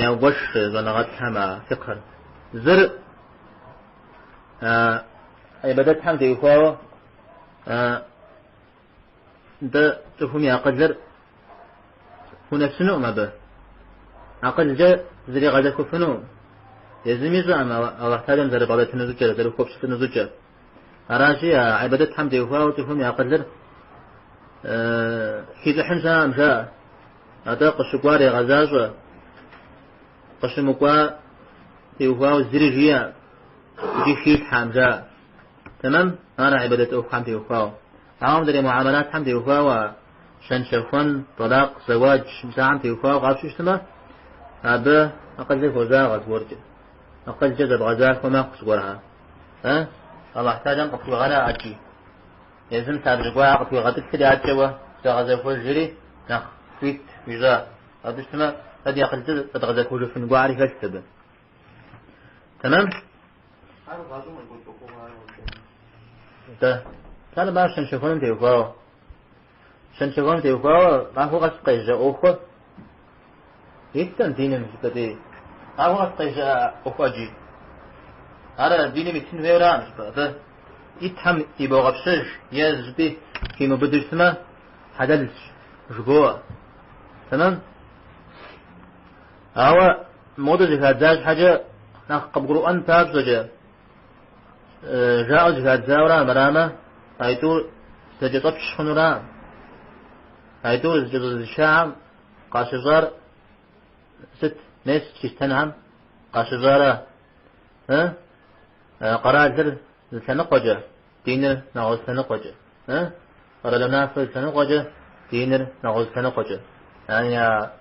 яугуэш щӏэныгъэлӏхэм а фикъхэр. Зыр ӏибадэтхэм теухуауэ дэ цӏыхум и акъылыр хунэсынукъым абы. Акъылкӏэ зригъэзэхуэфынукъым. Езым ищӏэкъым Алыхь Тэхьэлам зэрыбгъэдэтыну щӏыкӏэр, зэрыхуэпщылӏыну щӏыкӏэр. Аращи, а ӏибадэтхэм теухуауэ цӏыхум и акъылыр хищӏыхьын щыӏэкъым, жаӏэ. Атӏэ къыщыкӏуар егъэзащӏэ, къыщымыкӏуа теухуауэ зыри жиӏэкъым, икӏи хилъхьэкъым, жаӏэ. Тэмэм, ар ӏибадэт ӏуэхухэм теухуауэ. Ауэ мыдрей муамэлатхэм теухуауэ щэн-щэхуэн, тӏэлакъ, зэуадж, мис ахэм теухуауэ къапщтэу щытмэ, абы акъылыр хозагъэ зыгуэркӏэ. Акъылкӏэ зэбгъэзахуэ мэхъу зыгуэрхэр. Э? Аллахь Тэхьэлам къыпхуигъэна ӏэджи. Езым лъабжьэ гуэрхэр къыпхуигъэтӏылъри адэкӏэ уэ зэгъэзэхуэжри нэхъ хуит уищӏа. Абы щытмэ, дэ ди акъылкӏэ зэдгъэзэхуэжыфын гуэрхэри хэлът абы. Тэмэм? Ар гъащӏэм къекӏуэкӏ ӏуэхугъуэ ар къыщӏэкӏынущ. Нтӏэ, псалъэм папщӏэ щэн-щэхуэным теухуауэ. Щэн-щэхуэным теухуауэ махуэ къэс къежьэ ӏуэхур иткъым диным жыпӏэти, махуэ къэс къежьэ ӏуэху ӏэджи. Ар диным итын хуейуэракъым жыпӏэ, атӏэ итхэм ибогъэпщэж е зыщӏыпӏи химыубыдэу щытмэ, хьэлэлщ жыбоӏэ. Тэмэм? Ауэ модэу зэхадза щхьэкӏэ нэхъ къыбгурыӏуэн папщӏэкӏэ жаӏэу зэхадзауэра армырамэ, айтӏур зэкӏэщӏэпч хъунура? Айтӏур зэкӏэщӏэзычахэм къащыщӏар сыт? Мес чристэнхэм къащыщӏара? Къэралыр зы лъэныкъуэкӏэ, диныр нэгъуэщӏ лъэныкъуэкӏэ. Къэрал унафэ зы лъэныкъуэкӏэ, диныр нэгъуэщӏ лъэныкъуэкӏэ. Яни а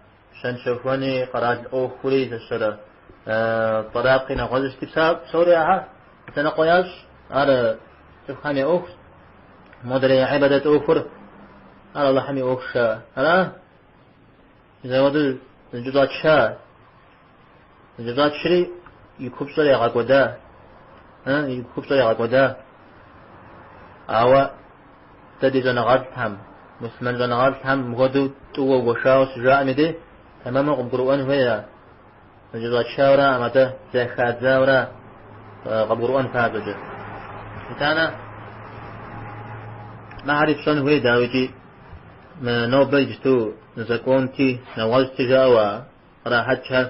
щэн-щэхуэни, къэрал ӏуэхури, зэщэрэ тӏэлакъи нэгъуэщӏи сыти псори ахэр лъэныкъуэ ящӏ, ар цӏыхухэм я ӏуэхущ. Модрей ӏибадэт ӏуэхур, ар Алыхьым и ӏуэхущ, ара? Мис апхуэдэу зэкӏэщӏача, зэкӏэщӏачри и купщӏэр ягъэкӏуэда, и купщӏэр ягъэкӏуэда. Ауэ дэ ди щӏэныгъэлӏхэм, муслъымэн щӏэныгъэлӏхэм мыхуэдэу тӏууэ гуэшауэ щыжаӏэм и дей тэмэму къыбгурыӏуэн хуей ар. Зэкӏэщӏачауэраӏым, атӏэ зэхадзауэра къыбгурыӏуэн папщӏэкӏэ. Итӏанэ мыхэри пщӏэн хуей, дауикӏи, мы нобэ иджысту законти, нэгъуэщӏти жаӏэу а кърахьэкӏхэр.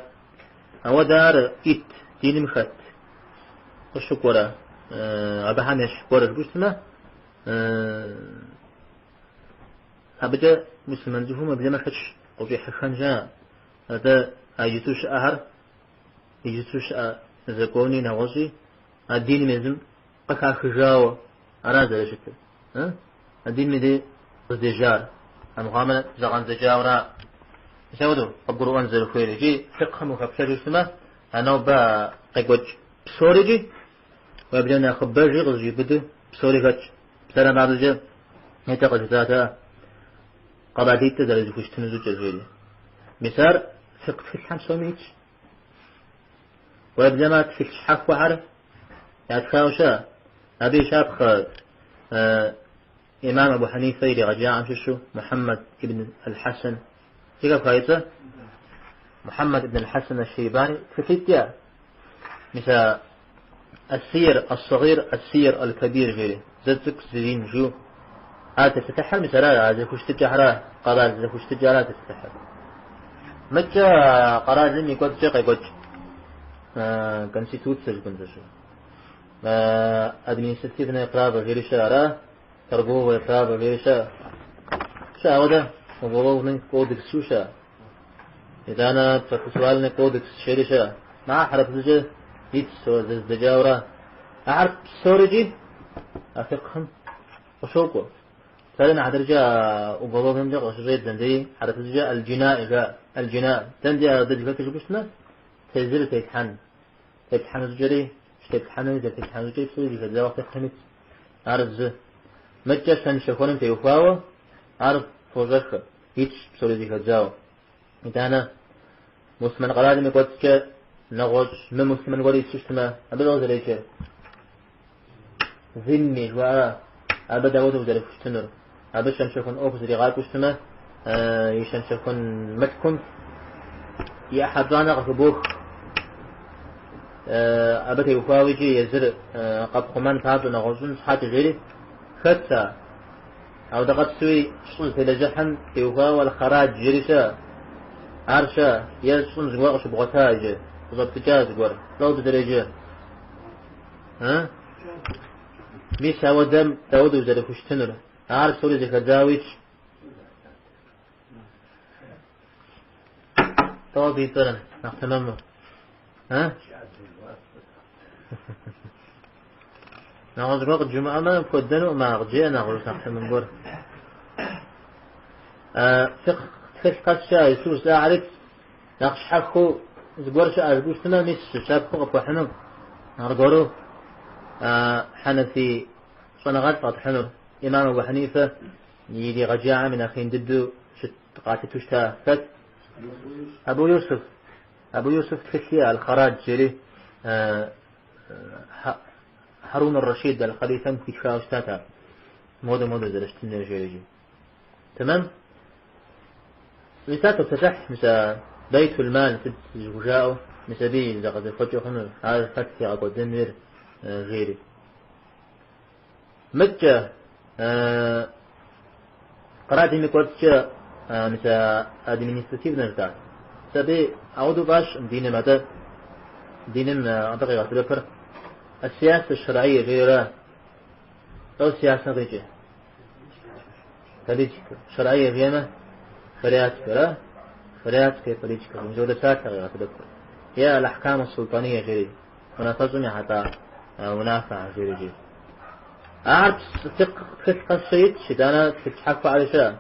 Ауэдэ ар ит диным хэт къыщыкӏуэрэ абыхэм ещхь гуэр жыпӏэу щытмэ, абыкӏэ муслъымэн цӏыхум уеблэмэ шэч къыщӏихьэххэн щыӏэ. Атӏэ а иджысту щыӏэхэр, иджысту щыӏэ закони нэгъуэщӏи а диным езым къыхахыжауэ ара зэрыщытыр. А диным и дей къыздежьар, армыхъуамэ зэгъэндзэкӏауэра. Мис апхуэдэу къыбгурыӏуэн зэрыхуейр икӏи фикъхым ухэплъэжу щытмэ, а нобэ къекӏуэкӏ псорикӏи, уеблэмэ нэхъыбэжи къызэщӏиубыдэу псори хэтщ. Псалъэм папщӏэкӏэ, нетӏэ къыжытӏата къэралитӏыр зэрызэхущытыну щӏыкӏэр жери. Мис ар фикъ тхылъхэм псоми итщ. Уеблэмэ тхылъ щхьэхуэхэр ятхауэ щыӏэ. Абы и щапхъэ имам Абу Хьэнифэ иригъэджахэм щыщу Мухьэммэд ибн аль-Хьэсэн. Зэхэфха и цӏэ? Мухьэммэд ибн аль-Хьэсэн аш-Шейбани тхылъитӏ иӏэ. Мис а Ас-Сийр ас-Сэгъир, Ас-Сийр аль-Кабир жери, зы цӏыкӏу зы ин жиӏэу. Ар тепсэлъыхьыр мис ара, а зэхущытыкӏэхьэра, къэрал зэхущытыкӏэра тепсэлъыхьыр. Мыдкӏэ къэралым и кӏуэцӏкӏэ къекӏуэкӏ конституцэ жыпӏэн зэщӏ. Административное право жери щыӏэ ара, торговое право жери щыӏэ. Щыӏэ ауэдэ уголовный кодекс жиӏэу щыӏэ. Итӏанэ процессуальный кодекс жери щыӏэ. Мыхьэр хьэрыпыбзэкӏэ итщ, зэздзэкӏауэра. Ахэр псорикӏи. а фикъхым къыщокӏуэ. Псалъэм и хьэтыркӏэ уголовнэмкӏэ къыщыщӏедзэм деи хьэрыпыбзэкӏэ аль-джинаи жаӏэ. Аль-джинаи. Дэнэ дей ар дызыхэтыр жыпӏэу щытмэ, тезыр телъхьэн. Теплъхьэну щӏыкӏэри, щытеплъхьэнури, зэрытеплъхьэну щӏыкӏэри псори зыхэдзауэ фикъхым итщ. Ар зы. Мыдкӏэ щэн-щэхуэным теухуауэ ар фощӏэххэ, итщ псори зыхэдзауэ. Итӏанэ муслъымэн къэралым и кӏуэцӏкӏэ нэгъуэщӏ мымуслъымэн гуэр ису щытмэ, абы дауэ зэреджэр? Зимми жыхуаӏэ, абы дауэдэу узэрыхущытынур? Абы щэн-щэхуэн ӏуэху зэригъакӏуэу щытмэ, и щэн-щэхуэн мылъкум и ӏыхьэ пщӏанэ къыхыбох. Абы теухуауэ икӏи езыр къэпхъумэн папщӏэ нэгъуэщӏын щхьэкӏэ жери, хэт ар? Ауэдэ къэпсуи щӏы зытелэжьыхьым теухуауэ аль-харадж жери щыӏэ. Ар щыӏэ, е щӏым зыгуэр къыщыбгъуэта иджы, къыщӏэптӏыкӏа зыгуэр. Лӏо абы зэреджэр? Мис ауэдэм дауэдэу узэрыхущытынур? Ар псори зэхэдзауэ итщ. Лӏо абы и цӏэр нэхъ тэмэму? Нэгъуэщӏ гуэр къыджумыӏэмэ, пхуэдэнукъым ар, къыджеӏэ нэгъуэщӏ нэхъ тэмэм гуэр. Фикъ тхылъ къэс щыӏэ, иджыпсту жысӏахэр итщ. Нэхъ щхьэхуэу зыгуэр щыӏэ жыпӏэу щытмэ, мис щапхъэу къыпхуэхьыну аргуэру хьэнэфий щӏэныгъэлӏ къэтхьынур. Имам Абу Хьэнифэ иригъэджахэм и нэхъ ин дыдэу щыт къалъытэу щыта хэт? Абу Юсуф. Абу Юсуф тхылъ иӏэ Аль-Харадж жери Хьэрун ар-Рашид аль-Хъалифэм хуитхауэ щытат ар. Модэ модэ зэрыщытын жери. Тэмэм? Мис ар топсэлъыхь, мис а бейтул мал сыт зыхужаӏэу, мис абы и зэкъызэхуэкӏэ хъунур, ар хэт егъэкӏуэдын хуейр, жери. Мыдкӏэ, къэралым и кӏуэцӏкӏэ, мис а административнэ жытӏар. Мис абы ауэдэу фӏащкъым диным, атӏэ диным абы къигъэсэбэпыр ас-сиясэ шэрӏийэ жери-ра. Лӏо сиясэ къикӏыр? Политикэ. Шэрӏийэ жиӏэмэ, шариатскэ, Шариатская политика. Мис ауэдэ псалъэ къигъэсэбэпыр. Е аль-ахкам ас-султӏание жери. Унафэщӏым ехьэлӏа унафэ жери жери. Ар фикъ тхылъ къэс итщ, итӏанэ тхылъ щхьэхуэхэри щыӏэ.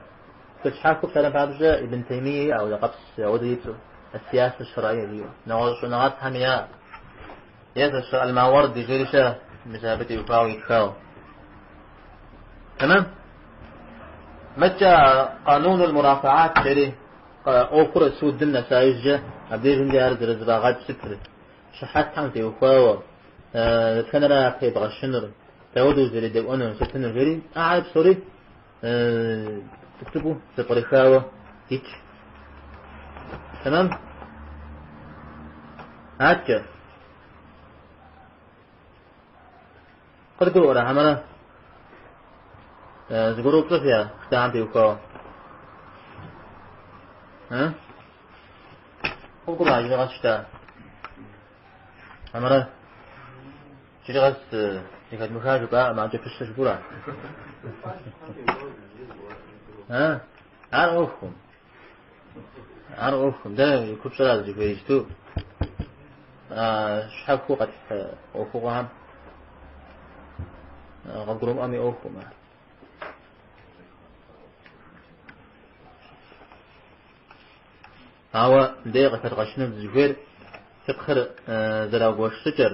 Тхылъ щхьэхуэ псалъэм папщӏэ Ибн Таймие иӏэ ауэдэ къэпс ауэдэ ицӏэу, ас-сиясэ шэрӏийэ жиӏэу. Нэгъуэщӏ щӏэныгъэлӏхэм яӏэ. Е зэщ аль-Мауэрди жери щыӏэ, мис абы теухуауэ итхауэ. Тэмэм? Мыдкӏэ къанунул мурафаат жери ӏуэхур судым нэса иужькӏэ абдежым де ар зэрызэфӏагъэкӏ сытыр. Щыхьэтхэм теухуауэ, дэтхэнэра япэ ибгъэщынур, дауэдэу узэредэӏуэнур, сытынур жери, ахэр псори цӏыкӏу-цӏыкӏуу зэпкърыхауэ итщ. Тэмэм? Аткӏэ. Къыдгурыӏуэрэ хьэмэрэ зыгуэр упщӏэ фиӏэ жытӏахэм теухуауэ? Къывгурыӏуа иджыри къэс жытӏа? Хьэмэрэ иджыри къэс зэхэдмыха жыпӏаӏым, адэкӏэ пыщэ жыпӏэура? Ар ӏуэхукъым. Ар ӏуэхукъым. Дэ и купщӏэра дызыхуейр иджыпсту. Щхьэхуэу къэтхь ӏуэхугъуэхэм къывгурымыӏуэм и ӏуэхукъым ар. Ауэ дэ къыхэдгъэщыну дызыхуейр фикъхыр зэрагуэш щӏыкӏэр,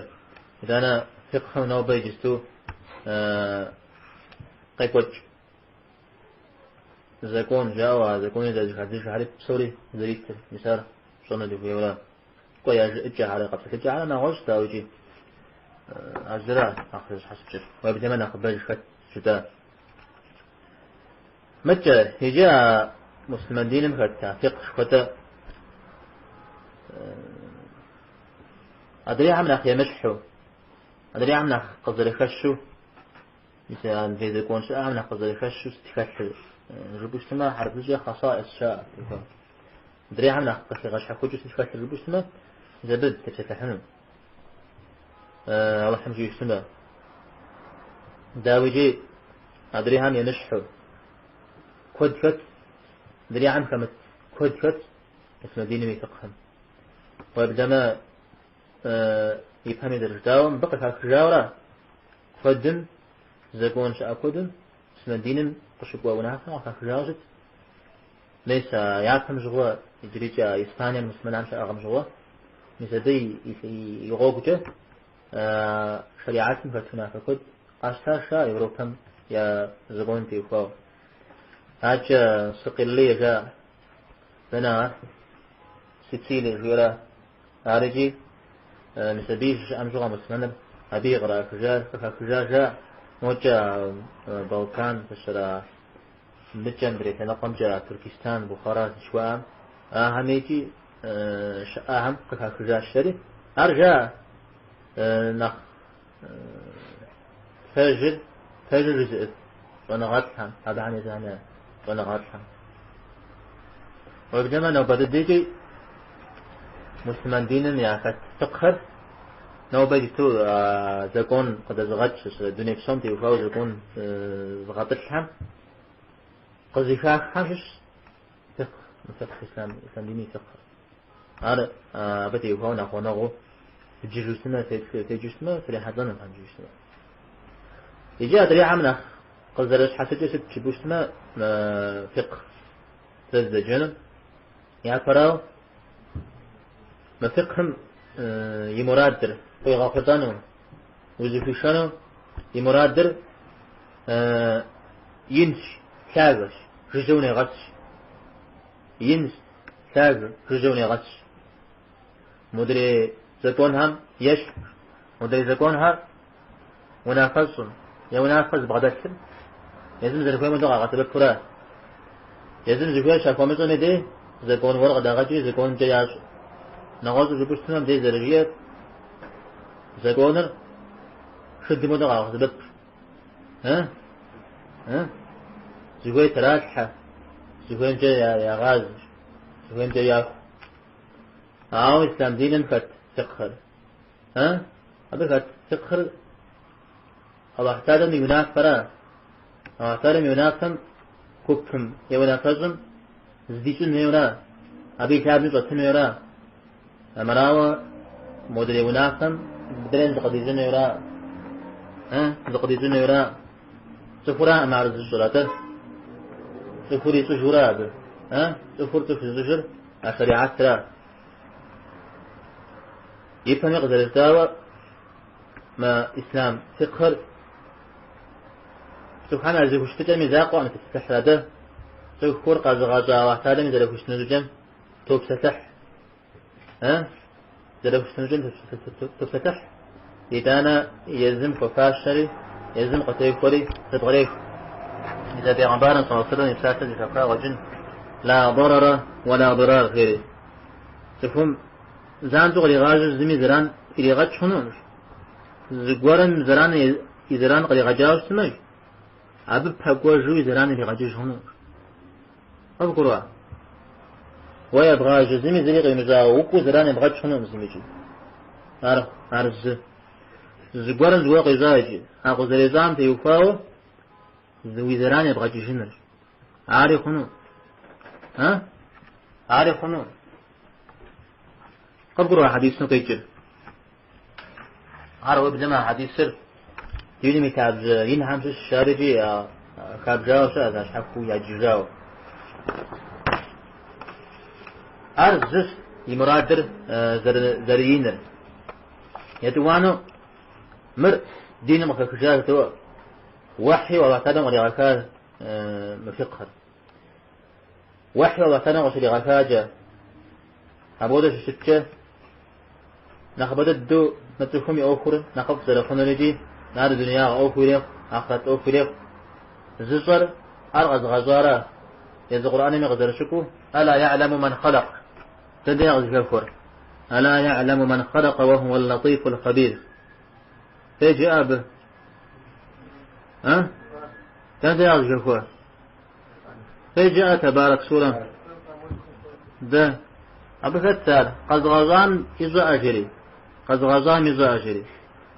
итӏанэ фикъхым нобэ иджысту къекӏуэкӏ закон жаӏэу а законыр зэрызэхадзыжхэри псори зэритыр, мис ар пщӏэну дыхуейуэра. Кӏуэ я жыӏэкӏэхэр, къэпсэлъыкӏэхэр нэгъуэщӏ, дауикӏи а зыра нэхъ зэщхьэщыкӏыр, уеблэмэ нэхъыбэж хэт жытӏа. Мыдкӏэ, иджы а муслъымэн диным хэт а фикъ жыхуэтӏэ адрейхэм нэхъ емыщхьу, адрейхэм нэхъ къызэрыхэщу, мис адрей закон щыӏэхэм нэхъ къызэрыхэщу сыт хэлъыр жыпӏэу щытмэ, хьэрыпыбзэкӏэ хъасаис щаӏэ. Адрейхэм нэхъ къыхигъэщхьэхукӏыу сыт хэлъыр жыпӏэу щытмэ, мис абы тепсэлъыхьыну. Алыхьым жиӏэу щытмэ. Дауикӏи, адрейхэм емыщхьу куэд хэт, адрейхэм хэмыт куэд хэт муслъымэн диным и фикъхым. Уеблэмэ, ипэми зэрыжытӏауэ, мыбы къыхахыжауэра куэдым. Закон щыӏэ куэдым муслъымэн диным къыщыкӏуэ унафэм къыхахыжауэ щыт. Мес а япэм щыгъуэ, иджырикӏэ Испанием муслъымэнхэм щаӏыгъым щыгъуэ, мис абы и гъуэгукӏэ шэриатым хэт унафэ куэд къащтащ а Европэм я законым теухуауэ. Адэкӏэ Сыкъиллие жаӏэ. Дэнэ ар? Сицилие жиӏэрэ? Ар икӏи мис абы щыщыӏэм щыгъуэ муслъымэныр абы кърахыжар, къыхахыжа жаӏэ. Мокӏэ Балкан пыщэрэ мыкӏэ мыдрей лъэныкъуэмкӏэ Туркестан, Бухара жыхуаӏэм, ахэм икӏи щыӏахэм къыхахыжащ жари. Ар жаӏэ нэхъ пэжыр, пэжыр жызыӏэф щӏэныгъэлӏхэм, абыхэм езыхэм я щӏэныгъэлӏхэм. Уеблэмэ нобэ дыдэкӏи муслъымэн диным яхэт фикъхэр нобэ иджыпсту закон къыдэзыгъэкӏ, дуней псом теухуауэ закон зыгъэтӏылъхэм къызыхаххэм щыщ фикъ, фикъ ислъам, ислъам диным и фикъхэр. Ар абы теухуауэ нэхъ гъунэгъуу вджыжу щытмэ, феджу щытмэ, фрихьэлӏэну вджыжу щытмэ. Иджы адрейхэм нэхъ къызэрыщхьэщыкӏыр сыт жыпӏэу щытмэ, фикъ дэ дызэджэнур. Япэрауэ, мы фикъым и мурадыр къуигъэхъулӏэну, узыхуишэну и мурадыр инщ, лъагэщ, жыжьэ унегъэсщ. Инщ, лъагэ, жыжьэ унегъэсщ. Модрей законхэм ещхь, модрей законхэр унафэщӏым е унафэ зыбгъэдэлъым езым зэрыхуейм хуэдэу къагъэсэбэпурэ, езым зыхуейр щахуэмыщӏэм и дей закон гуэр къыдагъэкӏри законкӏэ ящӏ. Нэгъуэщӏу жыпӏэу щытмэ, мыбдеж зэрыжиӏэр законыр шыдым хуэдэу къагъэсэбэп. Э? Э? Зыхуей тралъхьэ, зыхуеймкӏэ ягъазэ, зыхуеймкӏэ яху. Ауэ ислъам диным хэт фикъхэр? Э? Абы хэт фикъхэр Аллахь Тэхьэлам и унафэра? Аллахь Тэхьэлам и унафэм гупым е унафэщӏым зыдищӏын хуейуэра? Абы и лъабжьэм щӏэтын хуейуэра? Армырауэ модрей унафэм мыдрейм зыкъыдищӏын хуейуэра? Э? Зыкъыдищӏын хуейуэра? Цӏыхураӏым ар зыщӏыр, атӏэ цӏыхур ищӏыжура абы? Э? Цӏыхур цӏыху зыщӏыжыр а шэриатра? Ипэми къызэрытауэ, мы ислъам фикъхэр цӏыхухэм я зэхущытыкӏэм и закъуэкъым тепсэлъыхьыр, атӏэ цӏыхур къэзыгъэщӏа Аллахь Тэхьэлами зэрыхущытыну щӏыкӏэм топсэлъыхь. Э? Зэрыхущытыну щӏыкӏэм топсэлъыхь. Итӏанэ езым хуэфащэри, езым къытехуэри зэпкърех. Мис а бегъымбарым саллаллаху алейхи вассалам и псалъэ зэхэфха къыщӏэкӏын. Ла дарара уа ла дирар жери. Цӏыхум занщӏэу къригъажьэу зыми зэран иригъэкӏ хъунукъым. Зыгуэрым зэран и зэран къригъэкӏауэ щытмэ, абы пэкӏуэжу и зэран иригъэкӏыж хъунукъым. Къывгурыӏуа? Уэ ебгъажьэ зыми зыри къимыщӏауэ, укӏуэу зэран ебгъэкӏ хъунукъым зымикӏи. Ар, ар зы. Зыгуэрым зыгуэр къищӏа икӏи, а къызэрищӏам теухуауэ уи зэран ебгъэкӏыжынырщ. Ари хъуну? А? Ари хъуну? Къывгурыӏуа хьэдисым къикӏыр? Ар уеблэмэ хьэдисыр диным и лъабжьэ инхэм щыщщ, ар икӏи хабжауэ щыӏэщ, а щхьэхуэу яджыжауэ. Ар зыщ и мурадыр зэрыиныр. Етӏуанэу мыр диным къыхэхыжа жытӏэу уэхьи Аллахь Тэхьэлам къригъэха мы фикъхэр. Уэхьи Аллахь Тэхьэлам къыщригъэхакӏэ, апхуэдэу щыщыткӏэ, нэхъыбэ дыдэу мы цӏыхум и ӏуэхур нэхъыфӏ зэрыхъунур икӏи ар дунеягъэ ӏуэху ирехъу, ахърэт ӏуэху ирехъу. Зыщӏэр ар къэзыгъэщӏара, езы Къурӏэнми къызэрыщыкӏуэу, Ала я'ламу ман халакъ. Дэнэ къызыхэхуэр? Ала я'ламу ман халакъ ва хуа латифул хабир. Феджэ абы. А? Дэнэ къызыхэхуэр? Феджэ Табарак сурэм. Дэ. Абы хэт ар? Къэзыгъэщӏам ищӏэӏэ жери. Къэзыгъэщӏам ищӏэӏэ жери.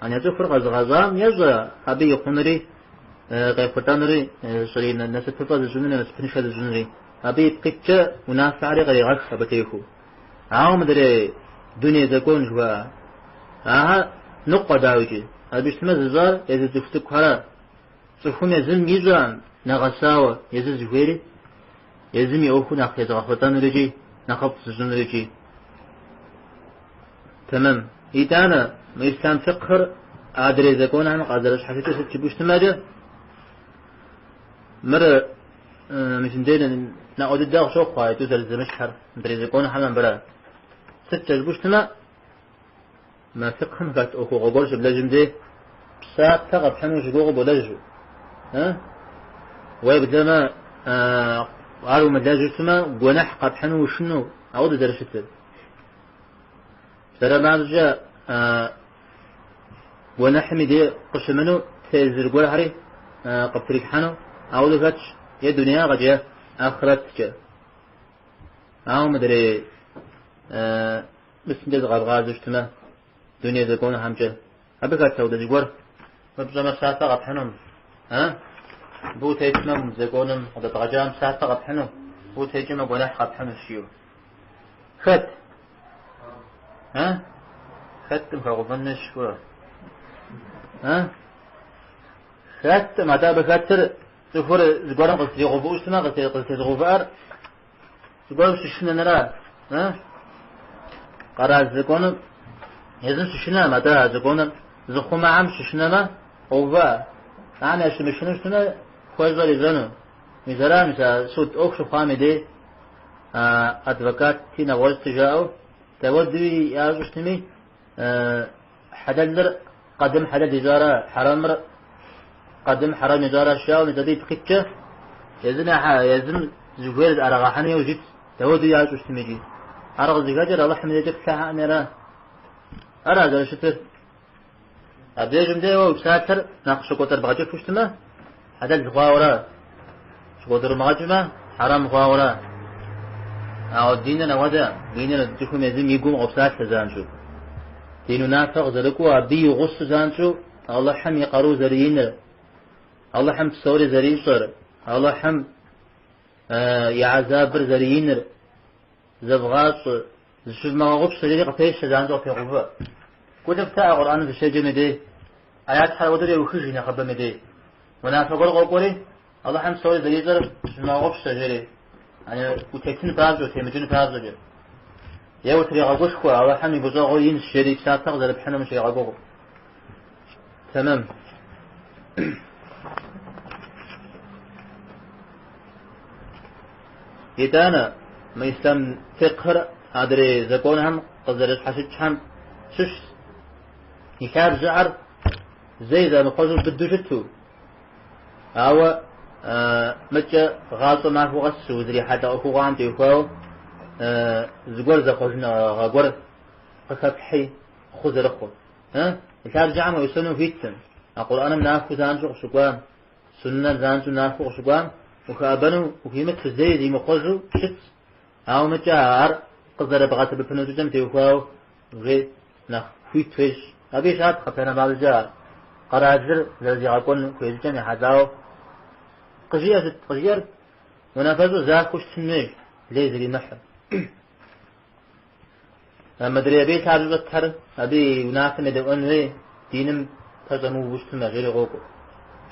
Ане цӏыхур къэзыгъэщӏам ещӏэ абы и хъунури, къехъулӏэнури, щӏыри насыпыфӏэ зыщӏынури, насыпыншэ зыщӏынури. Абы ипкъ иткӏэ унафэхэри кърегъэх абы техуэу. Ауэ мыдрей дуней закон жыхуаӏэ. Ахэр ныкъуэ дауикӏи. Абы щытмэ зыщӏар езы цӏыху цӏыкӏухэрэ. Цӏыхум езым ищӏэкъым нэгъэсауэ езыр зыхуейри, езым и ӏуэхур нэхъ езыгъэхъулӏэнур икӏи нэхъыфӏ зыщӏынур икӏи. Тэмэм. Итӏанэ, мы ислъам фикъхыр адрей законхэм къазэрыщхьэщыкӏыр сыт жыпӏэу щытмэкӏэ, мыр мис мыбдеж наӏуэ дыдэ къыщохъу а тӏу зэрызэмыщхьэр, мыдрей законхэм абырэ. Сыт жыпӏэу щытмэ, мы фикъхым хэт ӏуэхугъуэ гуэр щыблэжьым дей псапэ къэпхьыну ущыгугъыу болэжьу. Уеблэмэ, ар умылэжьу щытмэ, гуэныхь къэпхьыну ушынэу, ауэдэ зэрыщытыр. Зэрымащӏэкӏэ гуэныхьым и дей къыщымынэу тезыр гуэрхэри къыптрилъхьэну ауэдэу хэтщ, е дунеягъэкӏэ, е ахърэткӏэ. Ауэ мыдрей мысымкӏэ зыкъэбгъазэу щытмэ, дуней законхэмкӏэ абы хэт ауэдэ зыгуэр мыр пщӏэмэ псапэ къэпхьынум, мыбы утетмэ мы законым къыдэбгъэкӏам псапэ къэпхьыну, мыбы утекӏмэ гуэныхь къэпхьынущ жиӏэу. Хэт? Хэткъым хэгъувэнущ жыпӏэу. Хэткъым, атӏэ абы хэтыр цӏыхур зыгуэрым къызытригъэувыӏэу щытмэ, къызытезыгъэувыӏэр зыгуэрым щышынэнра? Къэрал законым езым щышынэм, атӏэ а законыр зыхъумэхэм щышынэмэ, къоувыӏэ. Ахэм ящымышынэу щытмэ, хуэщӏэр ищӏэну. Мис ара, мис а суд ӏуэху щыхъуам и дей адвокати нэгъуэщӏти жаӏэу, дауэдуи ящӏу щытми, хьэлэлыр къадым хьэлэл ищӏарэ, хьэрэмыр къадым хьэрэм ищӏарэ жаӏэу, мис абы ипкъ иткӏэ, езым езым зыхуейр зыӏэрагъэхьэну яужь итщ, дауэду ящӏу щытми икӏи. Ар къызыхэкӏыр Алыхьым и дежкӏэ плъэхьэӏым ара? Ара зэрыщытыр? Абдежым де уэ уи псалъэр нэхъ щыкӏуэцӏрыбгъэкӏыфу щытмэ, хьэлэл хъуауэра? Щыкӏуэцӏрымыгъэкӏмэ, хьэрэм хъуауэра? Ауэ диныр апхуэдэ, диныр цӏыхум езым и гум къопсалъэ занщӏэу. Дин унафэ къызэрыкӏуэу абы и гъусэу занщӏэу Алыхьым и къару зэрыиныр, Алыхьым псори зэрищӏэр, Алыхьым и гьэзабыр зэрыиныр зэвгъащӏэ, зыщывмыгъэгъупщэ жери къыпещэ занщӏэу къыпегъэувэ. Гу лъыфта Къурӏэным фыщеджэм и дей, аятхэр ауэдэу еухыж и нэхъыбэм и дей. Унафэ гуэр къокӏуэри, Алыхьым псори зэрищӏэр зыщывмыгъэгъупщэ жери, утетын папщӏэ, утемыкӏын папщӏэкӏэ. Е утрегъэгушхуэ, Алыхьым и гущӏэгъур инщ, жери псапэ къызэрыпхьынум ущегъэгугъ. Тэмэм. Итӏанэ, мы ислъам фикъхыр адрей законхэм къызэрыщхьэщыкӏхэм щыщщ. И лъабжьэхэр зэи замыхъуэжу быдэу щыту, ауэ мыкӏэ гъащӏэ махуэ къэс узрихьэлӏэ ӏуэхугъуэхэм теухуауэ зыгуэр зэхъуэжыныгъэ гуэр къыхэплъхьи хъу зэрыхъур. И лъабжьэхэм уеӏусэну хуиткъым. А Къурӏэным нахуэу занщӏэу къыщыкӏуам, суннэм занщӏэу нахуэу къыщыкӏуам, ухэӏэбэну ухуимыту зэи зимыхъуэжу щытщ. Ауэ мыкӏэ ар къызэрыбгъэсэбэпыну щӏыкӏэм теухуауэ уже нэхъ хуит уещӏ. Абы и щапхъэ псалъэм папщӏэкӏэ къэралыр зэрызегъэкӏуэн хуей щӏыкӏэм ехьэлӏауэ къыжиӏэр сыт? Къыжиӏэр унафэщӏыр захуэу щытын хуейщ, лей зэримыхьу. Мыдрей абы и лъабжьэ щӏэтхэр абы и унафэм едэӏуэн хуей, диным пэщӏэмыувэу щытмэ, жери къокӏуэ.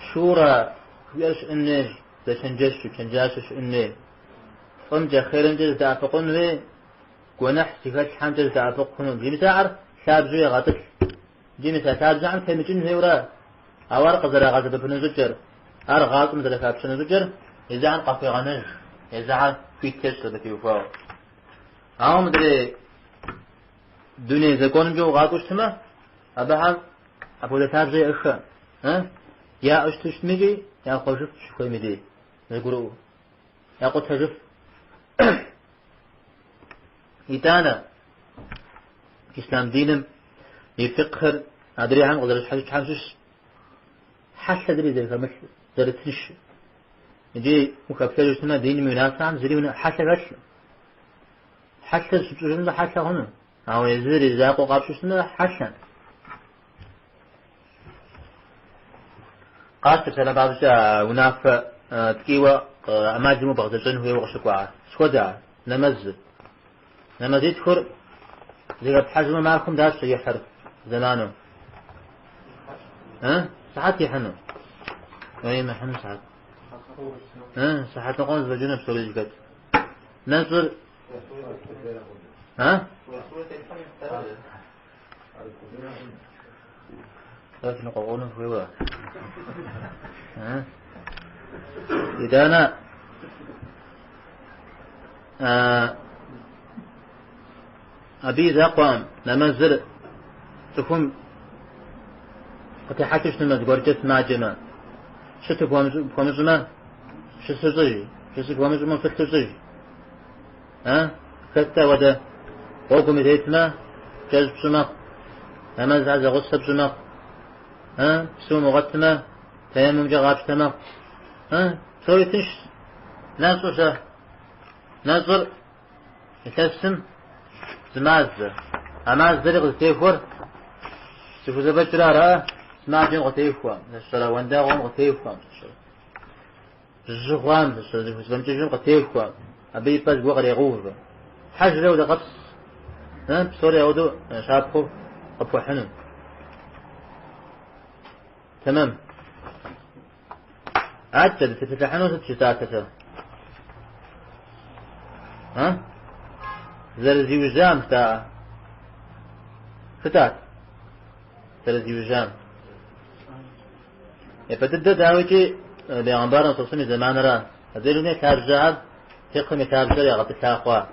Шура жиӏэр щыӏэн хуейщ, зэчэнджэщу, чэнджащэ щыӏэн хуей. Фӏымкӏэ, хъерымкӏэ зэдэӏэпыкъун хуей, гуэныхь зыхэлъхьэмкӏэ зэдэӏэпыкъу хъуну. Иджы мис ахэр лъабжьэу егъэтӏылъ. Иджы мис а лъабжьэхэм темыкӏын хуейуэрэ, ауэ ар къызэрагъэсэбэпыну щӏыкӏэр, ар гъащӏэм зэрыхапщэну щӏыкӏэр езыхэм къахуегъэнэж, езыхэр хуит ещӏ абы теухуауэ. Ауэ мыдрей дуней законымкӏэ укъакӏуэу щытмэ, абыхэм апхуэдэ лъабжьэ яӏыххэ, яӏэу щыту щытмикӏи яхъуэжыф щыхуейм и дей, зэгурыӏуэу, якъутэжыф. Итӏанэ, ислъам диным и фикъхыр адрейхэм къызэрыщхьэщыкӏхэм щыщщ, хьэлъэ зыри зэрыхэмылъыр, зэрытыншыр. Иджы ухэплъэжу щытмэ, диным и унафэхэм зыри хьэлъэ хэлъкъым. Хьэлъэ зыщыпщӏыжынур хьэлъэ хъуну, ауэ езыр и закъуэ къапщтэу щытмэ, хьэлъэ. Къащтэ псалъэм папщӏэкӏэ унафэ ткӏийуэ ӏэмал имыӏэу бгъэзэщӏэн хуейуэ къыщыкӏуа. Схуэдэ ар, нэмэзыр. Нэмэзитхур зэхэплъхьэжмэ махуэм дапщэ ихьыр зэману? Сыхьэт ихьыну? Уей, мыхьыну сыхьэт. Сыхьэт ныкъуэм зэфӏэкӏыну псори зэхэт. Нэщӏыр? А? Сэ сыныкъуэкъуэну фыхуейуэ. Итӏанэ абы и закъуэкъым нэмэзыр цӏыхум къытехьэлъэу щытмэ, зыгуэркӏэ сымаджэмэ, щыту пхуэмыщӏмэ, щысу щӏыж, щысу пхуэмыщӏмэ, пылъу щӏыж. Хэт ауэдэ гъуэгум утетмэ, кӏэщӏ пщӏы мэхъу, нэмэзхэр зэгъусэ пщӏы мэхъу, псы умыгъуэтмэ, тэеммумкӏэ къапщтэ мэхъу. Псори тыншщ. Нэщӏыр-щэ? Нэщӏыр илъэсым зы мазэ. А мазэри къызытехуэр зыхузэфӏэкӏыр ара? Сымаджэм къытехуэм, зыщэрэ уэндэгъум къытехуэм, зыщэрэ. Жьы хъуам, зыщэрэ зыхузэфӏэмыкӏыжым къытехуэм, абы и пӏэ зыгуэр кърегъэувэ. Хьэжрэ удэкъэпс, псори ауэдэу щапхъэу къыпхуэхьыну. Тэмэм. Адэкӏэ дытепсэлъыхьыну сыт жытӏат-тӏэ? А? Зэрызиужьам жытӏа? Сытат? Зэрызиужьам. Япэ дыдэ дауикӏи бегъымбарым сосым и зэманыра. Абдежми лъабжьэхэр, фикъым и лъабжьэр ягъэтӏылъа хъуа.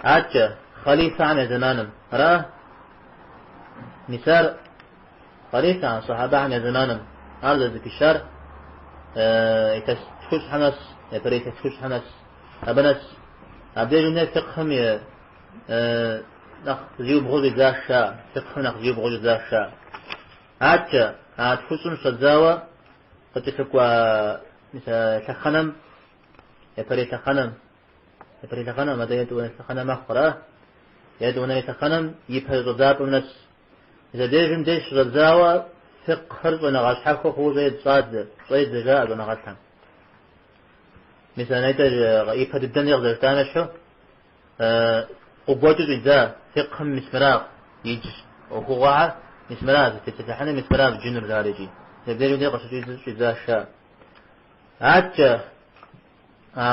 Адэкӏэ, хъалифэхэм я зэманым. Ара? Мис ар хъалифэхэм, сахьабэхэм я зэманым. Ар зэрызэпищар илъэс тхущӏхэм нэс, япэрей илъэс тхущӏхэм нэс. Абы нэс. Абдежым де фикъым и нэхъ зиубгъуу щӏидзащ, фикъым нэхъ зиубгъуу щӏидзащ. Адэкӏэ, а тхущӏым щӏэдзауэ къыкӏэлъыкӏуа мис а лъэхъэнэм, япэрей лъэхъэнэм, япэрей лъэхъэнэм, адэ етӏуанэ лъэхъэнэ мэхъу, ара? Етӏуанэрей лъэхъэнэм и пэ щӏэдзапӏэм нэс. Мис абдежым деж щыщӏэдзауэ фикъхэр щӏэныгъэ щхьэхуэ хъууэ щӏедзэ, щӏедзэ жаӏэ щӏэныгъэлӏхэм. Мис а нетӏэ ипэ дыдэм де къызэрытам ещхьу, къыгуэкӏыу щӏидза фикъхым мис мыра идж ӏуэхугъуэхэр, мис мыра зытепсэлъыхьынур, мис мыра вджынур жари икӏи. Мис абдежым деж къыщыщӏидзэу щӏидзащ жаӏэ. Адэкӏэ, а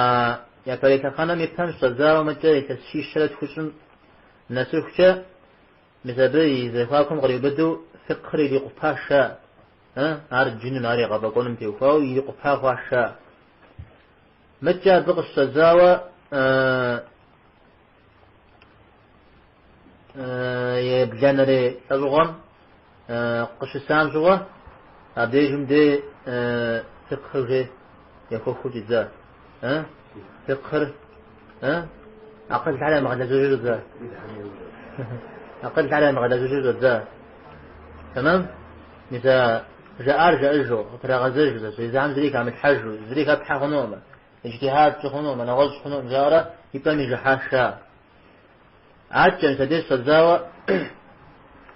япэрей лъэхъэнэм и пэм щӏэдзауэ мыкӏэ илъэс щищэрэ тхущӏым нэсыхукӏэ, мис абы и зэхуакум къриубыдэу фикъхыр ирикъупащ жаӏэ, ар джыным, ар егъэфӏэкӏуэным теухуауэ ирикъупа хъуащ жаӏэ. Мыкӏэ абы къыщыщӏэдзауэ ебланэрей лӏэщӏыгъуэм къыщысам щыгъуэ, абдежым де фикъхыр уже ехуэхыу щӏидза. Фикъхыр акъылхэр ямыгъэлэжьэжу щӏидза. Акъылхэр ямыгъэлэжьэжу щӏидза. Тэмэм? Мис а жаӏар жаӏэжу, къытрагъэзэжу, езыхэм зыри хамылъхьэжу, зыри хэплъхьэ хъунукъым, иджтихьад пщӏы хъунукъым, нэгъуэщӏ хъунукъым жаӏэрэ и пӏэм ижыхьащ жаӏэ. Адэкӏэ мис абдеж щӏэдзауэ,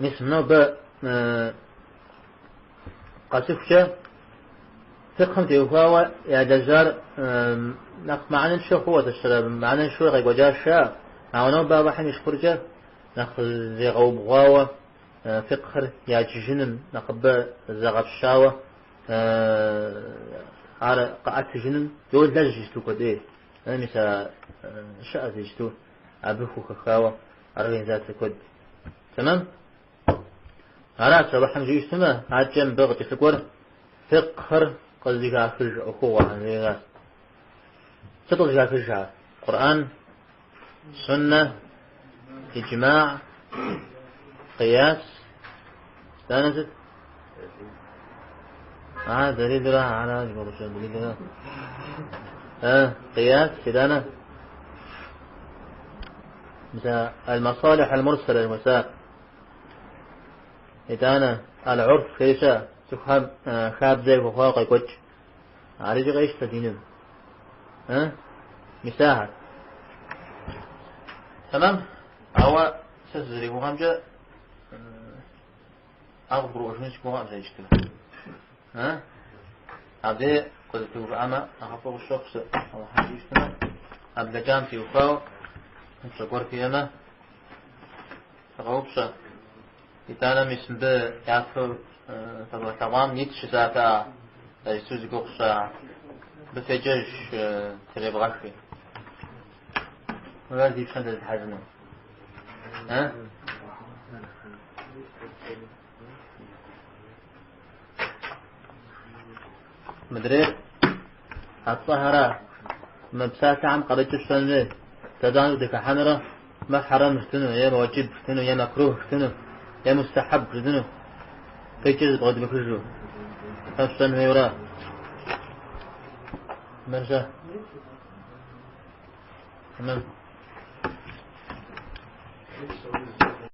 мис нобэ къэсыхукӏэ фикъым теухуауэ ялэжьар нэхъ мыхьэнэншэ хъууэ, мыхьэнэншэу къекӏуэкӏащ жаӏэ. Ауэ нобэ Алыхьым и шыкуркӏэ нэхъ зегъэубгъуауэ фикъхыр яджыжыным нэхъыбэ зэгъэпщауэ ар къэӏэтыжыным йолэжь иджыпсту куэдей. Мис а щыӏэщ иджыпсту абы хухэхауэ организацэ куэд. Тэмэм? Аращ Алыхьым жиӏэу щытмэ, адэкӏэ мыбы къыкӏэлъыкӏуэр фикъхыр къызыхахыж ӏуэхугъуэхэр жиӏащ. Сыт къызыхахыжхэр? Къурӏэн, суннэ, иджмаӏ, къияс, итӏанэ сыт? А, дэлилра, ара, дэлилра. Къияс, итӏанэ мис а аль-масалих аль-мурсалэ жыхуэсӏар. Итӏанэ аль-урф жери щыӏэ, цӏыхухэм хабзэ яхуэхъуауэ къекӏуэкӏ. Ар икӏи къещтэ диным. Мис ахэр. Тэмэм, ауэ сэ сызэригугъэмкӏэ ар къыбгурыӏуэжыну си гугъэкъым сэ иджыпсту. Абдей къызэтеувыӏэмэ, нэхъыфӏу къысщохъу сэ Алыхьым жиӏэу щытмэ, а блэкӏам теухуауэ упщӏэ гуэр фиӏэмэ, фыкъэупщӏэ. Итӏанэ мис мыбы япэу фэзгъэлъэгъуам итщ жысӏат. Иджыпсту зи гугъу сщӏа. Абы феджэж тревгъэхи. Мыра зи пщэм дэзылъхьэжыну. А? Мыдрейр а цӏэхэра мы псалъэхэм къарыкӏыр пщӏэн хуей. Зэзанщӏэу дыхыхьэнурэ мыр хьэрэм жытӏэну, е уаджиб жытӏэну, е мэкрух жытӏэну, е мустэхьэб жытӏэну. Къикӏыр зэпкърыдмыхыжу. Фэ фщӏэн хуейуэра? Мыр-щэ? Тэмэм.